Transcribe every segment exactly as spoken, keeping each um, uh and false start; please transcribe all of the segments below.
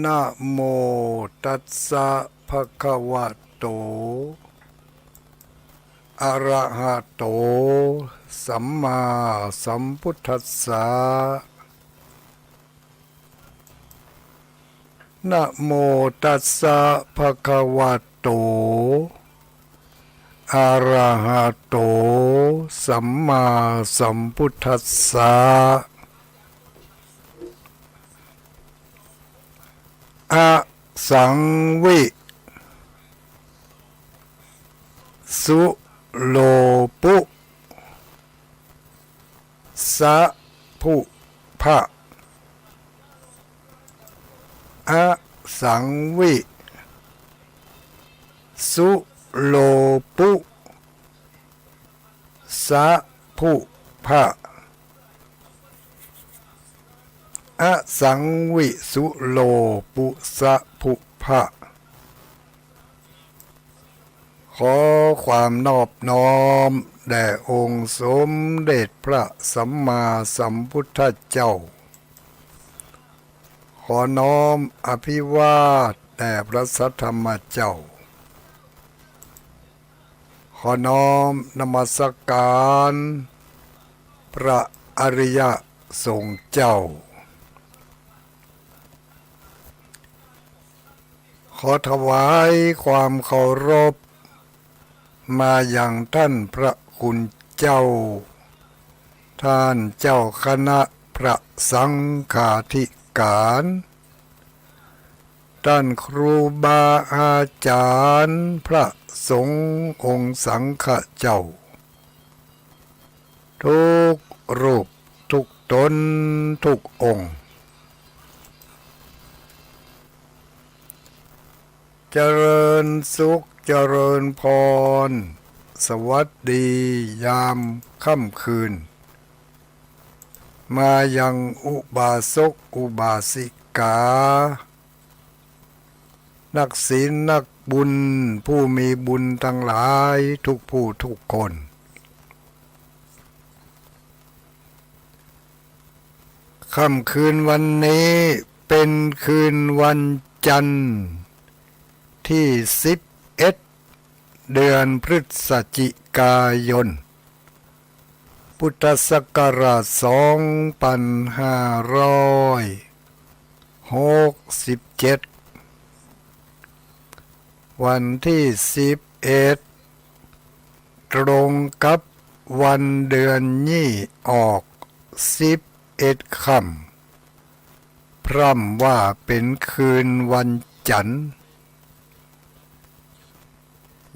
นะโมตัสสะ ภะคะวะโต อะระหะโต สัมมาสัมพุทธัสสะ นะโมตัสสะ ภะคะวะโต อะระหะโต สัมมาสัมพุทธัสสะ อะสังวิ สุโลปุ สะผุพะ อะสังวิ สุโลปุ สะผุพะ อะสังวิสุโลปุสะผุพะ ขอความนอบน้อมแด่องค์สมเด็จพระสัมมาสัมพุทธเจ้า ขอน้อมอภิวาทแด่พระสัทธรรมเจ้า ขอน้อมนมัสการพระอริยสงฆ์เจ้า ขอถวายความเคารพมายังท่านพระคุณเจ้า ท่านเจ้าคณะพระสังฆาธิการ ต้านครูบาอาจ๋ารย์พระสงฆ์องค์สังฆะเจ้า กู้รูปกู้ต๋นกู้องค์ เจริญสุขเจริญพร สวัสดียามค่ำคืน มายังอุบาสกอุบาสิกา นักศีลนักบุญผู้มีบุญตังหลายกู้ผู้กู้คน ค่ำคืนวันนี้เป๋นคืนวันจันทร์ตี้สิบเอ็ด เดือนพฤศจิกายน พุทธศักราชสองปันห้าร้อยหกสิบเจ็ด วันตี้สิบเอ็ด ตรงกับวันเดือนยี่ออกสิบเอ็ดค่ำ พร่ำว่าเป๋นคืนวันจันทร์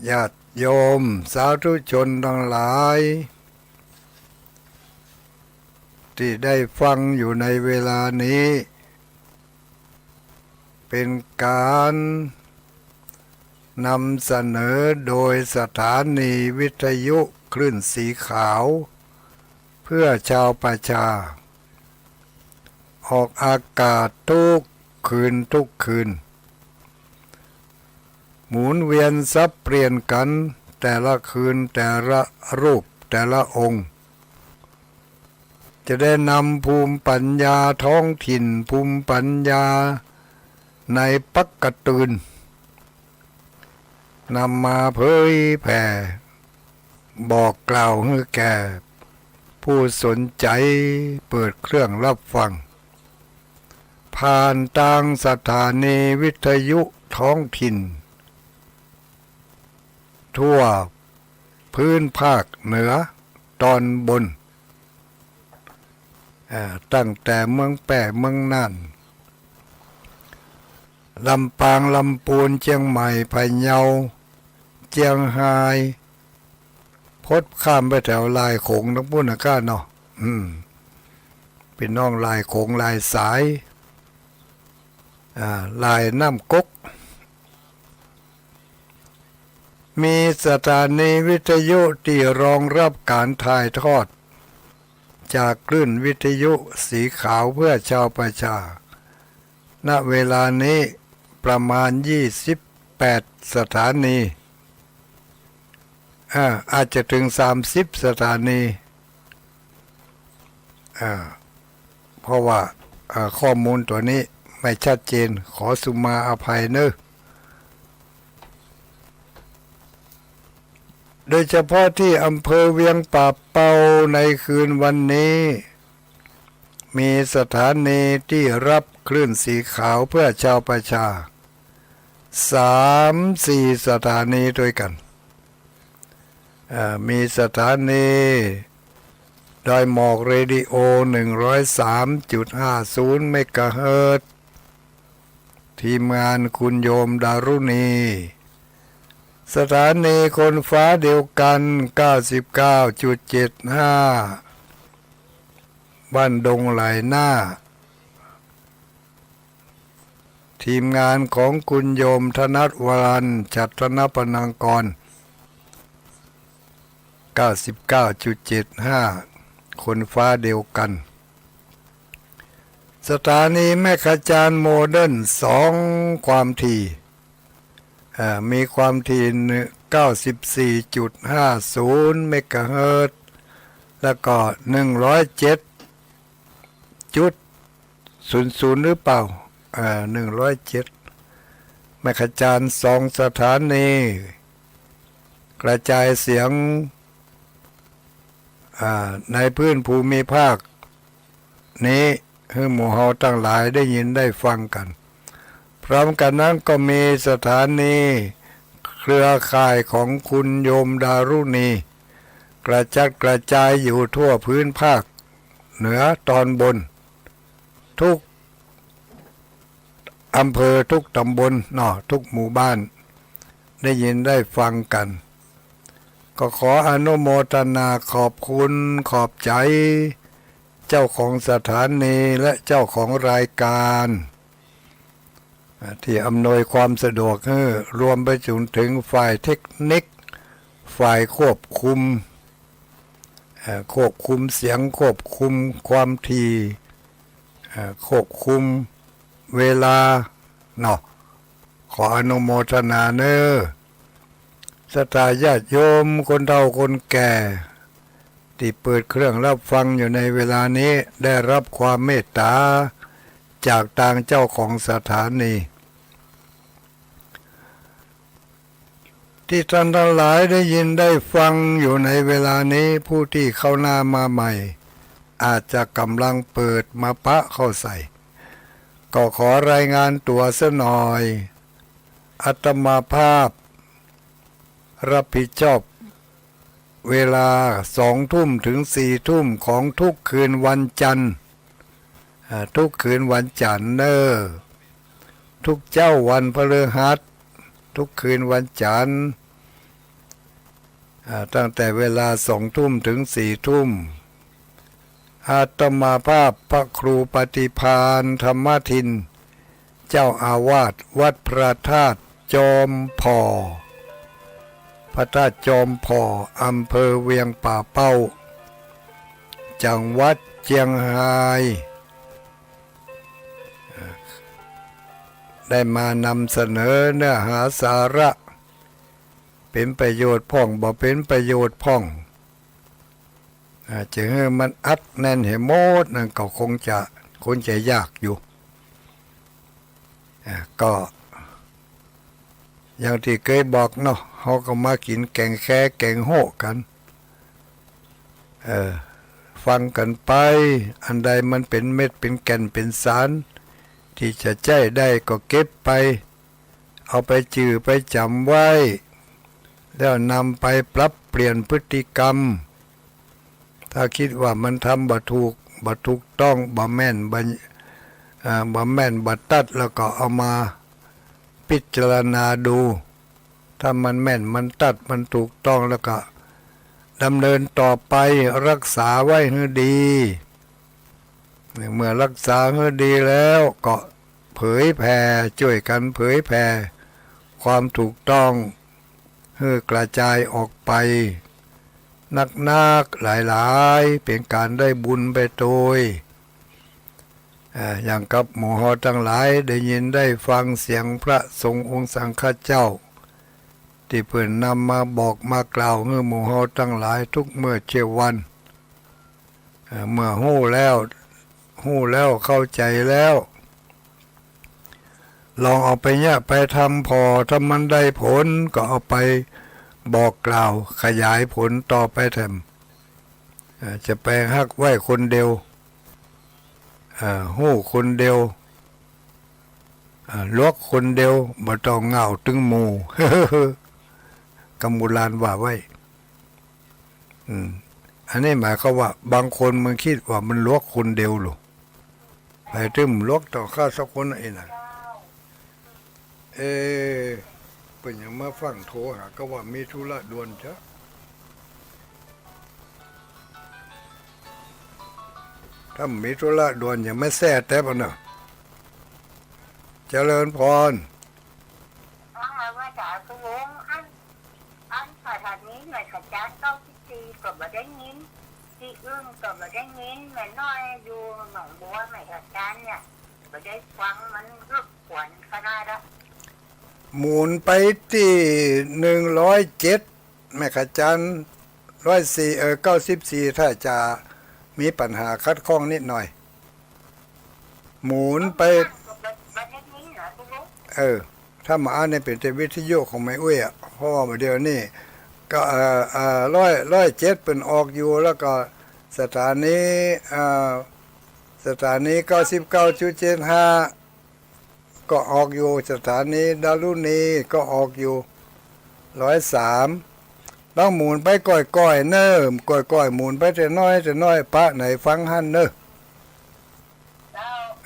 ญาติโยมสาธุชนตังหลาย ตี้ได้ฟังอยู่ในเวลานี้ เป๋นก๋านนำเสนอโดยสถานีวิทยุคลื่นสีขาว เพื่อชาวประชา ออกอากาศกู้คืนกู้คืน หมุนเวียนสับเปลี่ยนกั๋นแต่ละคืนแต่ละรูปแต่ละองค์ จะได้นำภูมิปัญญาท้องถิ่น ภูมิปัญญาในปักกะตืน นำมาเผยแผ่ บอกกล่าวหื้อแก่ผู้สนใจ๋เปิดเครื่องรับฟัง ผ่านตางสถานีวิทยุท้องถิ่น ทั่วพื้นภาคเหนือตอนบน อ่า ตั้งแต่เมืองแป้ เมืองน่าน ลำปาง ลำปูน เจียงใหม่ พะเยา เจียงฮาย พดข้ามไปแถวล่ายโขงตังปู๊นนะก้าเนาะ อืม ปี้น้องล่ายโขงล่ายสาย อ่า ล่ายน้ำก๊ก มีสถานีวิทยุตี้รองรับก๋านถ่ายทอด จากคลื่นวิทยุสีขาวเพื่อชาวประชา ณ เวลานี้ประมาณยี่สิบแปดสถานี อ่า อาจจะเถิงสามสิบสถานี อ่า เพราะว่า อ่า ข้อมูลตั๋วนี้ ไม่ชัดเจน ขอสุมาอภัยเนอะ โดยเฉพาะตี้อำเภอเวียงป่าเป้า ในคืนวันนี้ มีสถานีตี้ฮับคลื่นสีขาวเพื่อชาวประชา สามสี่สถานีตวยกั๋น เอ่อ มีสถานีดอยหมอกเรดิโอ หนึ่งร้อยสามจุดห้าศูนย์เมกะเฮิรตซ์ ทีมงานคุณโยมดารุณี สถานีคนฟ้าเดียวกั๋น เก้าสิบเก้าจุดเจ็ดห้า บ้านดงไหล่หน้า ทีมงานของคุณโยมธนัทวรัน ฉัตรนปนังกร เก้าสิบเก้าจุดเจ็ดห้า คนฟ้าเดียวกั๋น สถานีแม่ขจานโมเดิร์น สองความถี่ เอ่อ มีความถี่ เก้าสิบสี่จุดห้าศูนย์เมกะเฮิรตซ์ แล้วก็ หนึ่งร้อยเจ็ดจุดศูนย์ศูนย์ หรือเปล่า เอ่อ หนึ่งร้อยเจ็ด แม่ขจาน สองสถานี กระจายเสียง อ่า ในพื้นภูมิภาคนี้ หื้อหมู่เฮาตังหลายได้ยินได้ฟังกั๋น พร้อมกั๋นนั้นก็มีสถานีเครือข่ายของคุณโยมดารุณี กระจัดกระจายอยู่ทั่วพื้นภาคเหนือตอนบน ทุกอำเภอ ทุกต๋ำบลเนาะ ทุกหมู่บ้าน ได้ยินได้ฟังกั๋น ก็ขออนุโมทนาขอบคุณขอบใจ๋ เจ้าของสถานีและเจ้าของรายการ อ่า ตี้อำนวยความสะดวกหื้อ รวมไปจนถึงฝ่ายเทคนิค ฝ่ายควบคุม เอ่อ ควบคุมเสียง ควบคุมความถี่ เอ่อ ควบคุมเวลาเนาะ ขออนุโมทนาเนอะ ศรัทธาญาติโยม คนเฒ่าคนแก่ ตี้เปิดเครื่องฮับฟังอยู่ในเวลานี้ ได้ฮับความเมตต๋าจากตางเจ้าของสถานี ตี้ต้านตังหลายได้ยินได้ฟังอยู่ในเวลานี้ ผู้ตี้เข้าหน้ามาใหม่ อาจจะก่ำลังเปิดมาปะเข้าใส่ ก็ขอรายงานตั๋วสักหน่อย อาตมาภาพฮับผิดชอบเวลาสองทุ่มถึงสี่ทุ่มของทุกคืนวันจันทร์ อ่า ทุกคืนวันจันทร์เนอะ ทุกเจ๊าวันพฤหัส ทุกคืนวันจันทร์ อ่า ตั้งแต่เวลาสองทุ่มถึงสี่ทุ่ม อาตมาภาพพระครูปฏิภาณธรรมทิน เจ้าอาวาสวัดพระธาตุจอมผ่อ พระธาตุจอมผ่อ อำเภอเวียงป่าเป้า จังหวัดเจียงฮาย ได้มานำเสนอเนื้อหาสาระ เป๋นประโยชน์พ่อง บ่เป๋นประโยชน์พ่อง อ่า จะหื้อมันอัดแน่นหื้อหมดนั้นก็คงจะ คงจะยากอยู่ อ่า ก็อย่างตี้เกยบอกเนาะ เฮาก็มากิ๋นแก๋งแคแก๋งโฮะกั๋น เออ ฟังกั๋นไป อันใดมันเป๋นเม็ดเป๋นแก่นเป๋นสาร ตี้จะใจ๊ได้ก็เก็บไป เอาไปจื้อไปจ๋ำไว้ แล้วนำไปปรับเปลี่ยนพฤติกรรม ถ้ากึ๊ดว่ามันทำบ่ถูก บ่ถูกต้อง บ่แม่น บ่ อ่า บ่แม่น บ่ตัด แล้วก็เอามาพิจารณาดู ถ้ามันแม่น มันตัด มันถูกต้อง แล้วก็ดำเนินต่อไป ฮักษาไว้หื้อดี เมื่อฮักษาหื้อดีแล้วก็เผยแผ่ จ้วยกั๋นเผยแผ่ความถูกต้อง หื้อกระจายออกไป นักๆ หลายๆ เป๋นก๋านได้บุญไปตวย อ่า อย่างกับหมู่เฮาตังหลายได้ยินได้ฟังเสียงพระสงฆ์องค์สังฆเจ้า ตี้เปิ้นนำมาบอกมากล่าวหื้อหมู่เฮาตังหลายทุกเมื่อเช้าวัน เอ่อ เมื่อฮู้แล้ว ฮู้แล้วเข้าใจ๋แล้ว ลองเอาไปเยียะไปทำผ่อ ถ้ามันได้ผลก็เอาไปบอกกล่าวขยายผลต่อไปแถม เอ่อ จะไปฮักไว้คนเดียว เอ่อ ฮู้คนเดียว เอ่อ หลวกคนเดียว บ่ต้องเหง้าตึงหมู่ กำโบราณว่าไว้ อืม อันนี้หมายความว่าบางคนมันกึ๊ดว่ามันหลวกคนเดียวหรอ ไปตึงหลวกต่อข้าสักคนไอ้น่ะ เอ เปิ้นยังมาฟั่งโทรหา ก็ว่ามีธุระด่วนจ๊ะ ถ้ามีธุระด่วนยังไม่แซ่แต๊บอะเนาะ เจริญพร ว่าไงว่าจ๋า คุณลุง อัน อันสถานีแม่ขะจานเก้าสิบสี่ก็บ่ได้ยิน ตี้อื่นก็บ่ได้ยิน แม่น้อยอยู่หนองบัวแม่ขะจานเนี่ย บ่ได้ฟัง มันรบกวนขนาดอะ หมุนไปตี้หนึ่งร้อยเจ็ด แม่ขะจานร้อยสี่ เออ เก้าสิบสี่ ถ้าจะมีปัญหาขัดข้องนิดหน่อย หมุนไป เออ ถ้ามาอันนี้เป๋นแต่วิทยุของแม่อุ๊ยอะ เพราะว่าเดี๋ยวนี้ก็ เอ่อ เอ่อ ร้อย ร้อยเจ็ดเปิ้นออกอยู่ แล้วก็สถานี เอ่อ สถานี เก้าสิบเก้าจุดเจ็ดห้า ก็ออกอยู่ สถานีดารุณีก็ออกอยู่ ร้อยสาม ต้องหมุนไปก้อยๆ เน่อ ก้อยๆ หมุนไปแต่น้อยแต่น้อย ปะไหนฟังหั้นเน่อ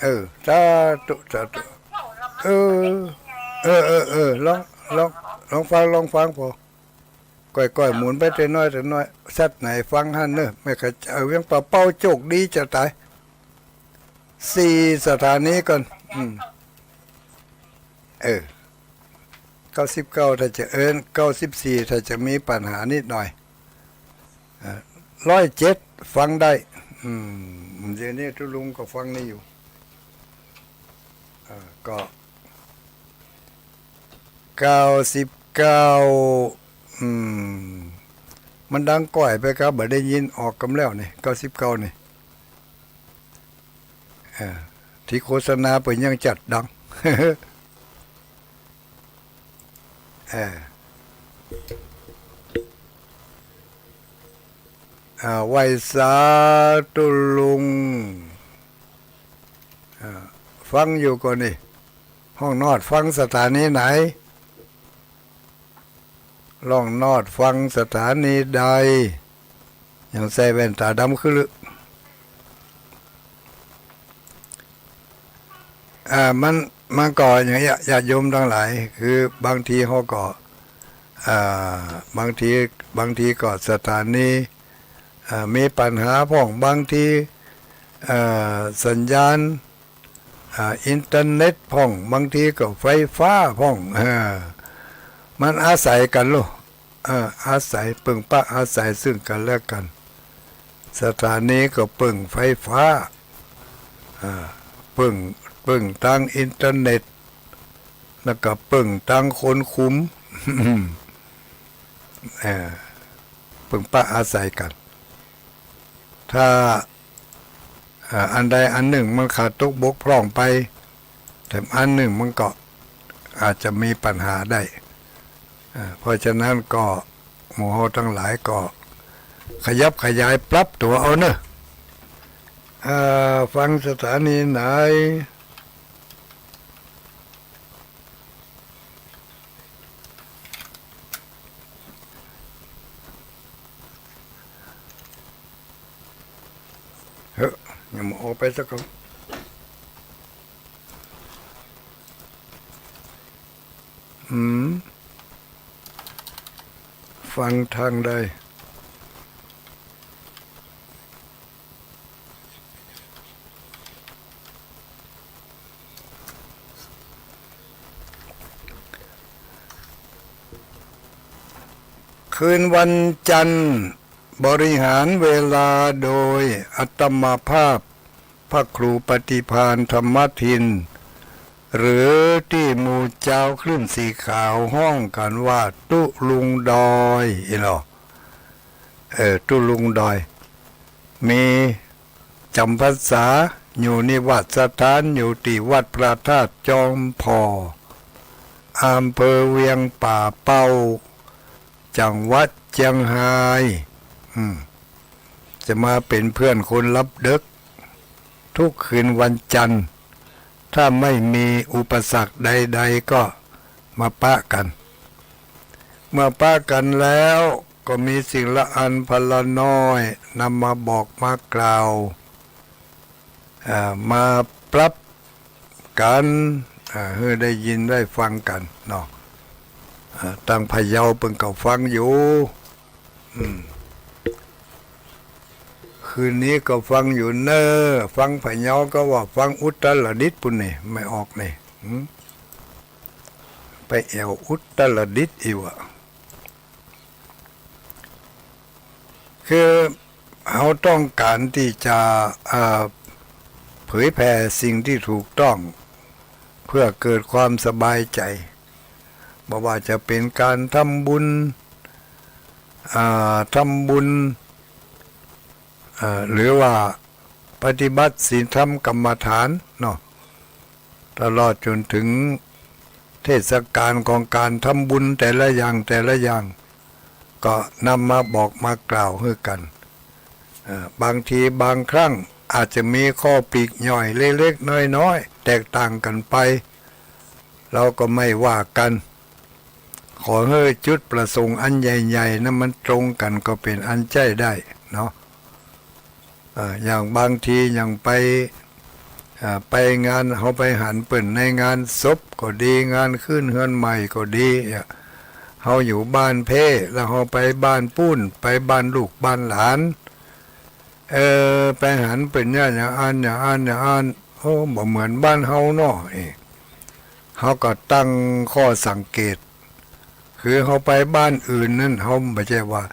เออ สาธุ สาธุ เออ เออ เออ เออ ลอง ลอง ลองฟัง ลองฟังพอ ก้อยๆ หมุนไปแต่น้อยแต่น้อย สักไหนฟังหั้นเน่อ แม่ขะจาน เออ เวียงป่าเป้าโจคดีจะต๋าย สี่สถานีก่อน อืม เออ เก้าสิบเก้า ถ้าจะ เออ เก้าสิบสี่ ถ้าจะมีปัญหานิดหน่อย เอ่อ ร้อยเจ็ด ฟังได้ อืม เดี๋ยวนี้ตุ๊ลุงก็ฟังนี่อยู่ เอ่อ ก็ เก้าสิบเก้า อืม มันดังก้อยไปครับ บ่ได้ยิน ออกกำแล้วนี่ เก้าสิบเก้า นี่ เออ ตี้โฆษณาเปิ้นยังจัดดัง เออ อ่า ไหว้สาตุ๊ลุง อ่า ฟังอยู่ก่อนี่ ฮ้องนอดฟังสถานีไหน ฮ้องนอดฟังสถานีใด ยังใส่แว่นต๋าดำคือลือ อ่า มัน มันก็อย่างเงี้ย ญาติโยมตังหลาย คือบางทีเฮาก็ อ่า บางที บางทีก็สถานี อ่า มีปัญหาพ่อง บางที อ่า สัญญาณ อ่า อินเทอร์เน็ตพ่อง บางทีก็ไฟฟ้าพ่อง เออ มันอาศัยกั๋นลูก เออ อาศัย เปิ้งปะอาศัยซึ่งกั๋นและกั๋น สถานีก็เปิ้งไฟฟ้า อ่า เปิ้ง เปิ้งตางอินเทอร์เน็ต แล้วก็เปิ้งตางคนคุม เออ เปิ้งปะอาศัยกั๋น ถ้า อ่า อันใดอันนึ่งมันขาดตกบกพร่องไป แถมอันนึ่งมันก็อาจจะมีปัญหาได้ อ่า เพราะฉะนั้นก็หมู่เฮาตังหลายก็ขยับขยายปรับตั๋วเอาเน่อ อ่า ฟังสถานีไหน เฮ้อ ยังบ่ออกไปสักคำ อืม ฟังตางใด คืนวันจันทร์ บริหารเวลาโดยอาตมาภาพ พระครูปฏิภาณธรรมทิน หรือตี้หมู่จาวคลื่นสีขาวฮ้องกั๋นว่าตุ๊ลุงดอยอี้หนอ เออ ตุ๊ลุงดอย มีจ๋ำพรรษา อยู่นิวัตสถานอยู่ตี้วัดพระธาตุจอมผ่อ อำเภอเวียงป่าเป้า จังหวัดเจียงฮาย อืม จะมาเป๋นเพื่อนคนหลับเดิ็ก ทุกคืนวันจันทร์ ถ้าไม่มีอุปสรรคใดๆ ก็มาปะกั๋น เมื่อปะกั๋นแล้วก็มีสิ่งละอันพันละน้อย นำมาบอกมากล่าว อ่า มาปรับกั๋น อ่า หื้อได้ยินได้ฟังกั๋นเนาะ อ่า ตางพะเยาเปิ้นก็ฟังอยู่ อืม คืนนี้ก็ฟังอยู่เน่อ ฟังพะเยาก็ว่าฟังอุตรดิตถ์ปู้นนี่ ไม่ออกนี่ หืม ไปแอ่วอุตรดิตถ์อีกวะ คือเฮาต้องก๋านตี้จะ เอ่อ เผยแผ่สิ่งตี้ถูกต้อง เพื่อเกิดความสบายใจ๋ บ่ว่าจะเป๋นก๋านทำบุญ อ่า ทำบุญ เอ่อ หรือว่าปฏิบัติศีลธรรมกรรมฐานเนาะ ตลอดจ๋นเถิงเทศกาลของก๋านทำบุญแต่ละอย่างแต่ละอย่าง ก็นำมาบอกมากล่าวหื้อกั๋น เอ่อ บางทีบางครั้งอาจจะมีข้อปลีกย่อยเล็กๆ น้อยๆ แตกต่างกั๋นไป เฮาก็ไม่ว่ากั๋น ขอหื้อจุดประสงค์อันใหญ่ๆ นั้นมันตรงกั๋นก็เป๋นอันใจ๊ได้เนาะ เอ่อ อย่างบางทีอย่างไป เอ่อ ไปงาน เฮาไปหันเปิ้นในงานศพก็ดี งานขึ้นเฮือนใหม่ก็ดี เนี่ย เฮาอยู่บ้านเพ่ แล้วเฮาไปบ้านปู้น ไปบ้านลูกบ้านหลาน เออ ไปหันเปิ้นอย่างอั้นอย่างอั้นอย่างอั้น โอ้ บ่เหมือนบ้านเฮาเนาะ เอ้ เฮาก็ตั้งข้อสังเกต คือเฮาไปบ้านอื่นนั้น เฮาบ่ใจ้ว่า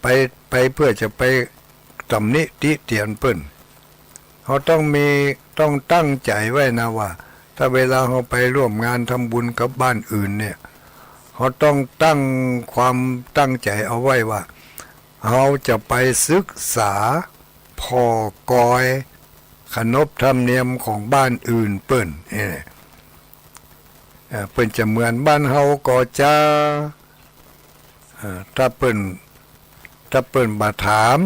ไป ไปเพื่อจะไปตำหนิติเตียนเปิ้น เฮาต้องมี ต้องตั้งใจ๋ไว้นะว่า ถ้าเวลาเฮาไปร่วมงานทำบุญกับบ้านอื่นเนี่ย เฮาต้องตั้งความตั้งใจ๋เอาไว้ว่า เฮาจะไปศึกษาผ่อกอยขนบธรรมเนียมของบ้านอื่นเปิ้น เอ้ เอ่อ เปิ้นจะเหมือนบ้านเฮาก็จา เอ่อ ถ้าเปิ้น ถ้าเปิ้นบ่ถาม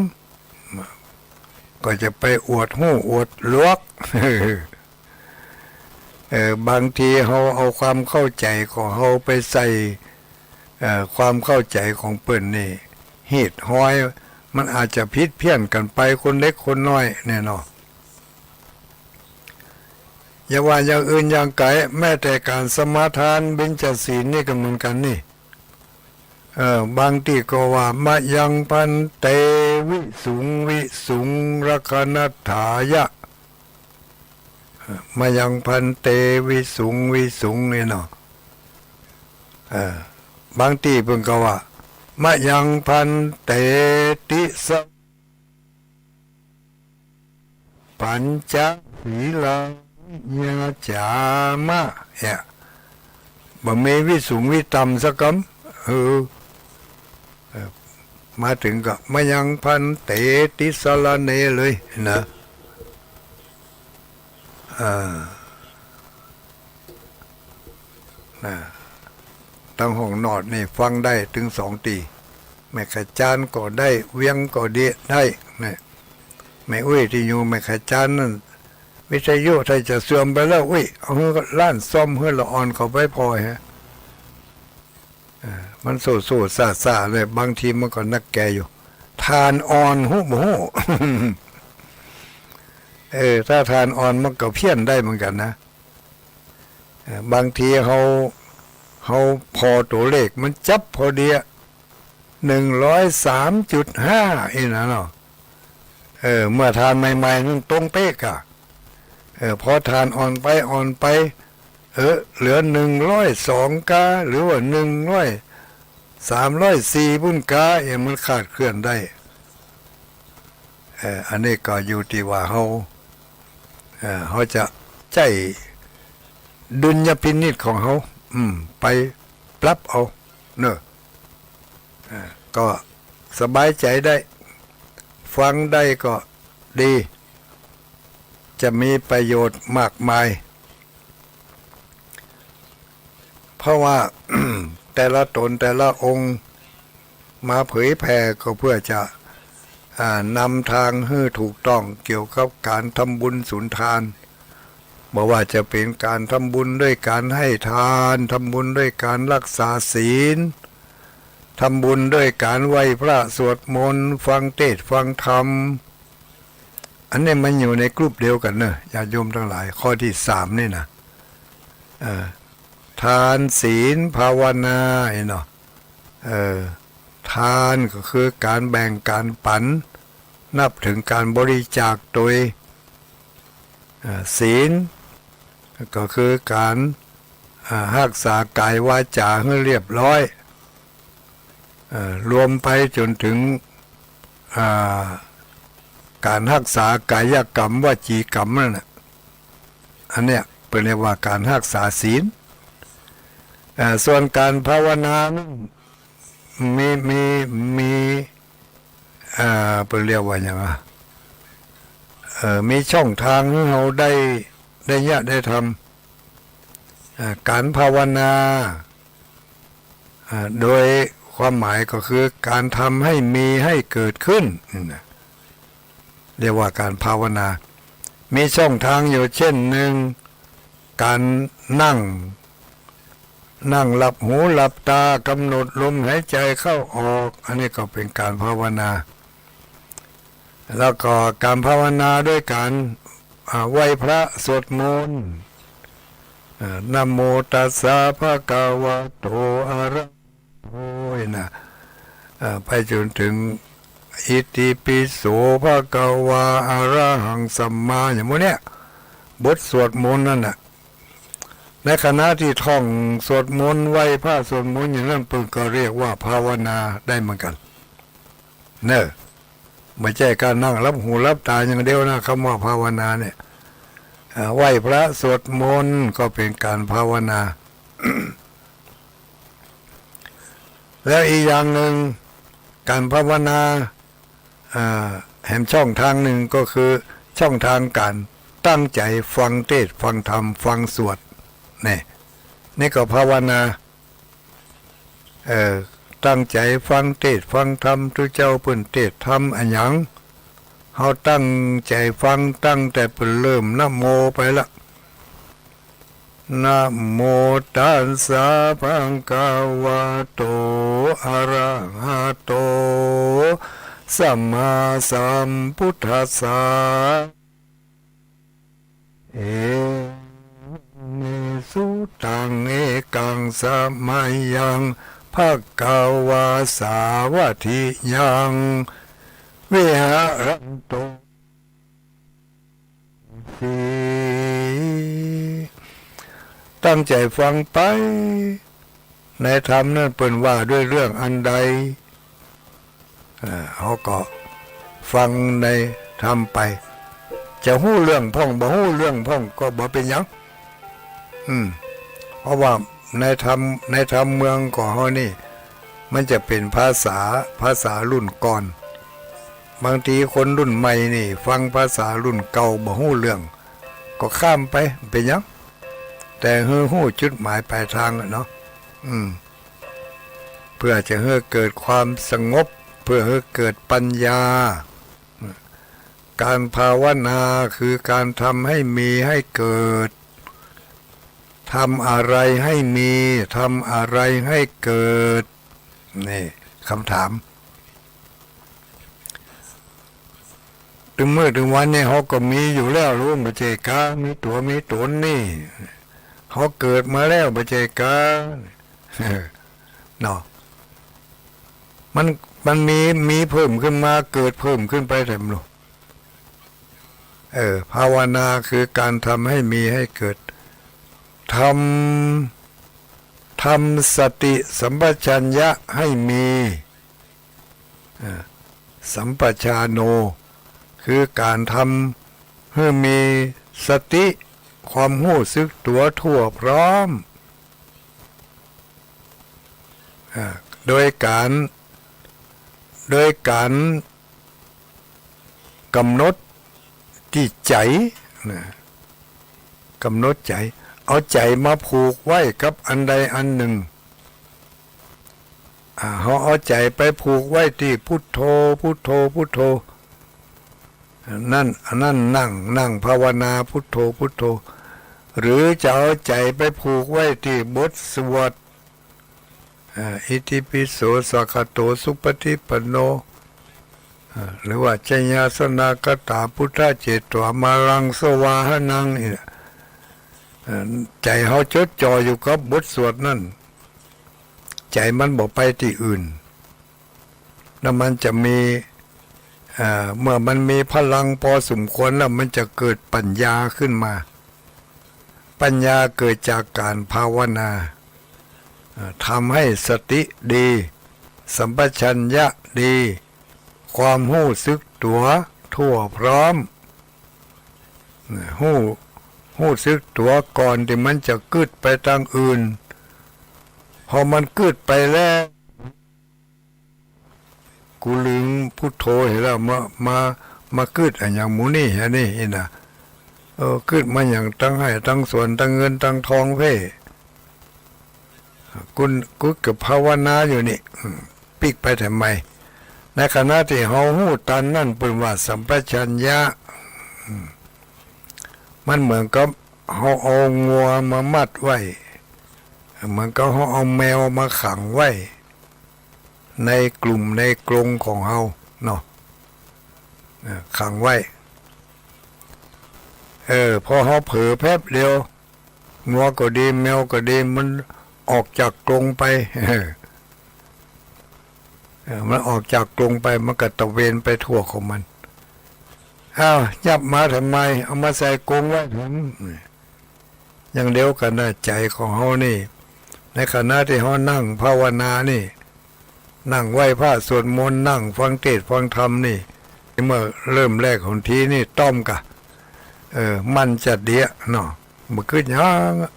ก็จะไปอวดฮู้อวดหลวก เอ่อ บางทีเฮาเอาความเข้าใจ๋ของเฮาไปใส่ เอ่อ ความเข้าใจ๋ของเปิ้นนี่ ฮีตฮอยมันอาจจะผิดเพี้ยนกั๋นไป คนเล็กคนน้อยเนี่ยเนาะ อย่าว่าอย่างอื่นอย่างไก๋ แม้แต่ก๋านสมาทานเบญจศีลนี่ก็เหมือนกั๋นนี่ เอ่อ บางตี้ก็ว่า มะยังภันเต วิสุง วิสุง รักขณัฏฐายะ เอ่อ มะยังภันเต วิสุง วิสุง นี่เนาะ เอ่อ บางตี้เปิ้นก็ว่า มะยังภันเต ติส ปัญจศีลานิยาจามะ เนี่ย บ่มีวิสุงวิต่ำสักกำ เออ เออ มาเถิงก็ มะยังภันเต ติสรเณ เลยนะ อ่า นะ ตางห้องนอดนี่ฟังได้เถิงสองตี้ แม่ขะจานก็ได้ เวียงก็ดี ได้ นะ แม่อุ๊ยตี้อยู่แม่ขะจานนั้น วิทยุถ้าจะเสื่อมไปแล้ว อุ๊ย เอาหื้อหลานซ่อมหื้อละอ่อนเข้าไปผ่อแหะ เออ มันโซ่ๆซ่าๆ เลย บางทีมันก็นักแก่อยู่ ถ่านอ่อน ฮู้บ่ฮู้ เออ ถ้าถ่านอ่อนมันก็เพี้ยนได้เหมือนกั๋นนะ เอ่อ บางทีเฮา เฮาผ่อตั๋วเลขมันจับพอดีอะ หนึ่งร้อยสามจุดห้า อี้นะเนาะ เออ เมื่อถ่านใหม่ๆ นั้นตรงเป๊ะอะ เออ พอถ่านอ่อนไปอ่อนไป เออ เหลือหนึ่งร้อยสองกา หรือว่าหนึ่งร้อย สามร้อยสี่ปุ้นกา เออ มันคลาดเคลื่อนได้ เอ่อ อันนี้ก็อยู่ตี้ว่าเฮา เอ่อ เฮาจะใจ๊ดุลยพินิจของเฮา อืม ไปปรับเอาเนาะ เอ่อ ก็สบายใจ๋ได้ ฟังได้ก็ดี จะมีประโยชน์มากมาย เพราะว่า แต่ละต๋นแต่ละองค์มาเผยแผ่ก็เพื่อจะ อ่า นำตางหื้อถูกต้องเกี่ยวกับก๋านทำบุญสุนทาน บ่ว่าจะเป๋นก๋านทำบุญด้วยก๋านให้ทาน ทำบุญด้วยก๋านรักษาศีล ทำบุญด้วยก๋านไหว้พระสวดมนต์ ฟังเตสน์ฟังธรรม อันนี้มันอยู่ในกลุ่มเดียวกั๋นเนอะ ญาติโยมตังหลาย ข้อตี้สามนี่นะ เออ ทานศีลภาวนา เนาะ เออ ทานก็คือก๋านแบ่งก๋านปั๋น นับเถิงก๋านบริจาคโตย เอ่อ ศีลก็คือก๋าน อ่า ฮักษากายวาจ๋าหื้อเรียบร้อย เอ่อ รวมไปจ๋นเถิง อ่า ก๋านฮักษากายกรรมวจีกรรมนั่นน่ะ อันเนี้ยเปิ้นเรียกว่าก๋านฮักษาศีล เอ่อ ส่วนก๋านภาวนานั้น มี มี มี อ่า เปิ้นเรียกว่าหยังอะ เอ่อ มีช่องตางหื้อเฮาได้ ได้เยียะได้ทำ อ่า ก๋านภาวนา อ่า โดยความหมายก็คือก๋านทำหื้อมีหื้อเกิดขึ้น นั่นน่ะ เรียกว่าก๋านภาวนา มีช่องตางอยู่เช่นนึ่ง ก๋านนั่ง นั่งหลับหูหลับตา ก๋ำหนดลมหายใจ๋เข้าออก อันนี้ก็เป๋นก๋านภาวนา แล้วก็ก๋านภาวนาด้วยก๋าน อ่า ไหว้พระสวดมนต์ อ่า นะโมตัสสะภะคะวะโต อะระหะโต นะ อ่า ไปจ๋นเถิง อิติปิโสภะคะวา อะระหังสัมมา อย่างหมู่เนี้ย บทสวดมนต์นั่นน่ะ ในขณะตี้ท่องสวดมนต์ ไหว้พระสวดมนต์อย่างนั้น เปิ้นก็เรียกว่าภาวนาได้เหมือนกั๋น เนอะ บ่ใจ้ก๋านนั่งหลับหูหลับตาอย่างเดียวนะ กำว่าภาวนาเนี่ย อ่า ไหว้พระสวดมนต์ก็เป๋นก๋านภาวนา แล้วอีกอย่างนึ่ง ก๋านภาวนา อ่า แหมช่องตางนึ่งก็คือช่องตางก๋านตั้งใจ๋ฟังเตสน์ฟังธรรม ฟังสวด นี่ นี่ก็ภาวนา เออ ตั้งใจ๋ฟังเตสน์ฟังธรรม ตุ๊เจ้าเปิ้นเตสน์ธรรมอะหยัง เฮาตั้งใจ๋ฟังตั้งแต่เปิ้นเริ่มนะโมไปละ นะโมตัสสะภะคะวะโต อะระหะโต สัมมาสัมพุทธัสสะ เอหิ สุตัง เอกัง สะมะยัง ภะคะวา สาวัตถิยัง วิหะรันตุ สี ตั้งใจ๋ฟังไป ในธรรมนั้นเปิ้นว่าด้วยเรื่องอันใด อ่า เฮาก็ฟังในธรรมไป จะฮู้เรื่องพ่อง บ่ฮู้เรื่องพ่องก็บ่เป๋นหยัง อืม เพราะว่าในธรรม ในธรรมเมืองของเฮานี่ มันจะเป๋นภาษา ภาษารุ่นก่อน บางทีคนรุ่นใหม่นี่ ฟังภาษารุ่นเก่าบ่ฮู้เรื่อง ก็ข้ามไป เป๋นหยัง แต่หื้อฮู้จุดหมายปลายตางอะเนาะ อืม เพื่อจะหื้อเกิดความสงบ เพื่อหื้อเกิดปัญญา ก๋านภาวนาคือก๋านทำหื้อมีหื้อเกิด ทำอะไรหื้อมี ทำอะไรหื้อเกิด นี่ กำถาม ตึงมื้อตึงวันนี่เฮาก็มีอยู่แล้ว ฮู้บ่ใจ้กา มีตั๋วมีต๋นนี่ เฮาเกิดมาแล้วบ่ใจ้กา เนาะ มัน มันมี มีเพิ่มขึ้นมา เกิดเพิ่มขึ้นไปเต็มเลย เออ ภาวนาคือก๋านทำหื้อมีหื้อเกิด ทำ ทำสติสัมปชัญญะหื้อมี อ่า สัมปชาโน คือก๋านทำหื้อมีสติ ความฮู้สึกตั๋วทั่วพร้อม อ่า โดยก๋าน โดยก๋านก๋ำหนดตี้ใจ๋ นะ กำหนดใจ๋ เอาใจ๋มาผูกไว้กับอันใดอันนึ่ง อ่า เฮาเอาใจ๋ไปผูกไว้ตี้พุทโธ พุทโธ พุทโธ นั่น อันนั้นนั่ง นั่งภาวนาพุทโธ พุทโธ หรือจะเอาใจ๋ไปผูกไว้ตี้บทสวด อ่า อิติปิโส สะคะโต สุปะฏิปันโน อ่า หรือว่า จยาสนากถา พุทธะเจโต อะมารัง สวาหะนัง นี่นะ อ่า ใจ๋เฮาจดจ่ออยู่กับบทสวดนั้น ใจ๋มันบ่ไปตี้อื่น แล้วมันจะมี อ่า เมื่อมันมีพลังปอสมควรแล้ว มันจะเกิดปัญญาขึ้นมา ปัญญาเกิดจากก๋านภาวนา อ่า ทำให้สติดี สัมปชัญญะดี ความฮู้สึกตั๋วทั่วพร้อม ฮู้ ฮู้สึกตั๋วก่อนตี้มันจะกึ๊ดไปตางอื่น พอมันกึ๊ดไปแล้ว กูลืมพุทโธเหียแล้ว มา มา มากึ๊ดอะหยังหมู่นี้เหียนี่ นี่นะ เออ กึ๊ดมาหยัง ตังไฮ่ตังสวน ตังเงินตังทองเพ่ กุน กึ๊ดกับภาวนาอยู่นี่ อืม ปิ๊กไปทำไม ในขณะตี้เฮาฮู้ตันนั่น เปิ้นว่าสัมปชัญญะ อืม มันเหมือนกับเฮาเอางัวมามัดไว้ เหมือนกับเฮาเอาแมวมาขังไว้ ในกลุ่มในกรงของเฮาเนาะ เออ ขังไว้ เออ พอเฮาเผลอแป๊บเดียว งัวก็ดี แมวก็ดี มันออกจากกรงไป เออ เออ มันออกจากกรงไป มันก็ตระเวนไปทั่วของมัน อ้าว ยับมาทำไม เอามาใส่กรงไว้ถึง อย่างเดียวกั๋นนะ ใจ๋ของเฮานี่ ในขณะตี้เฮานั่งภาวนานี่ นั่งไหว้พระสวดมนต์ นั่งฟังเทศน์ฟังธรรมนี่ เมื่อเริ่มแรกของทีนี่ต้อมกะ เออ มันจะเดียะเนาะ บ่กึ๊ดหยังอะ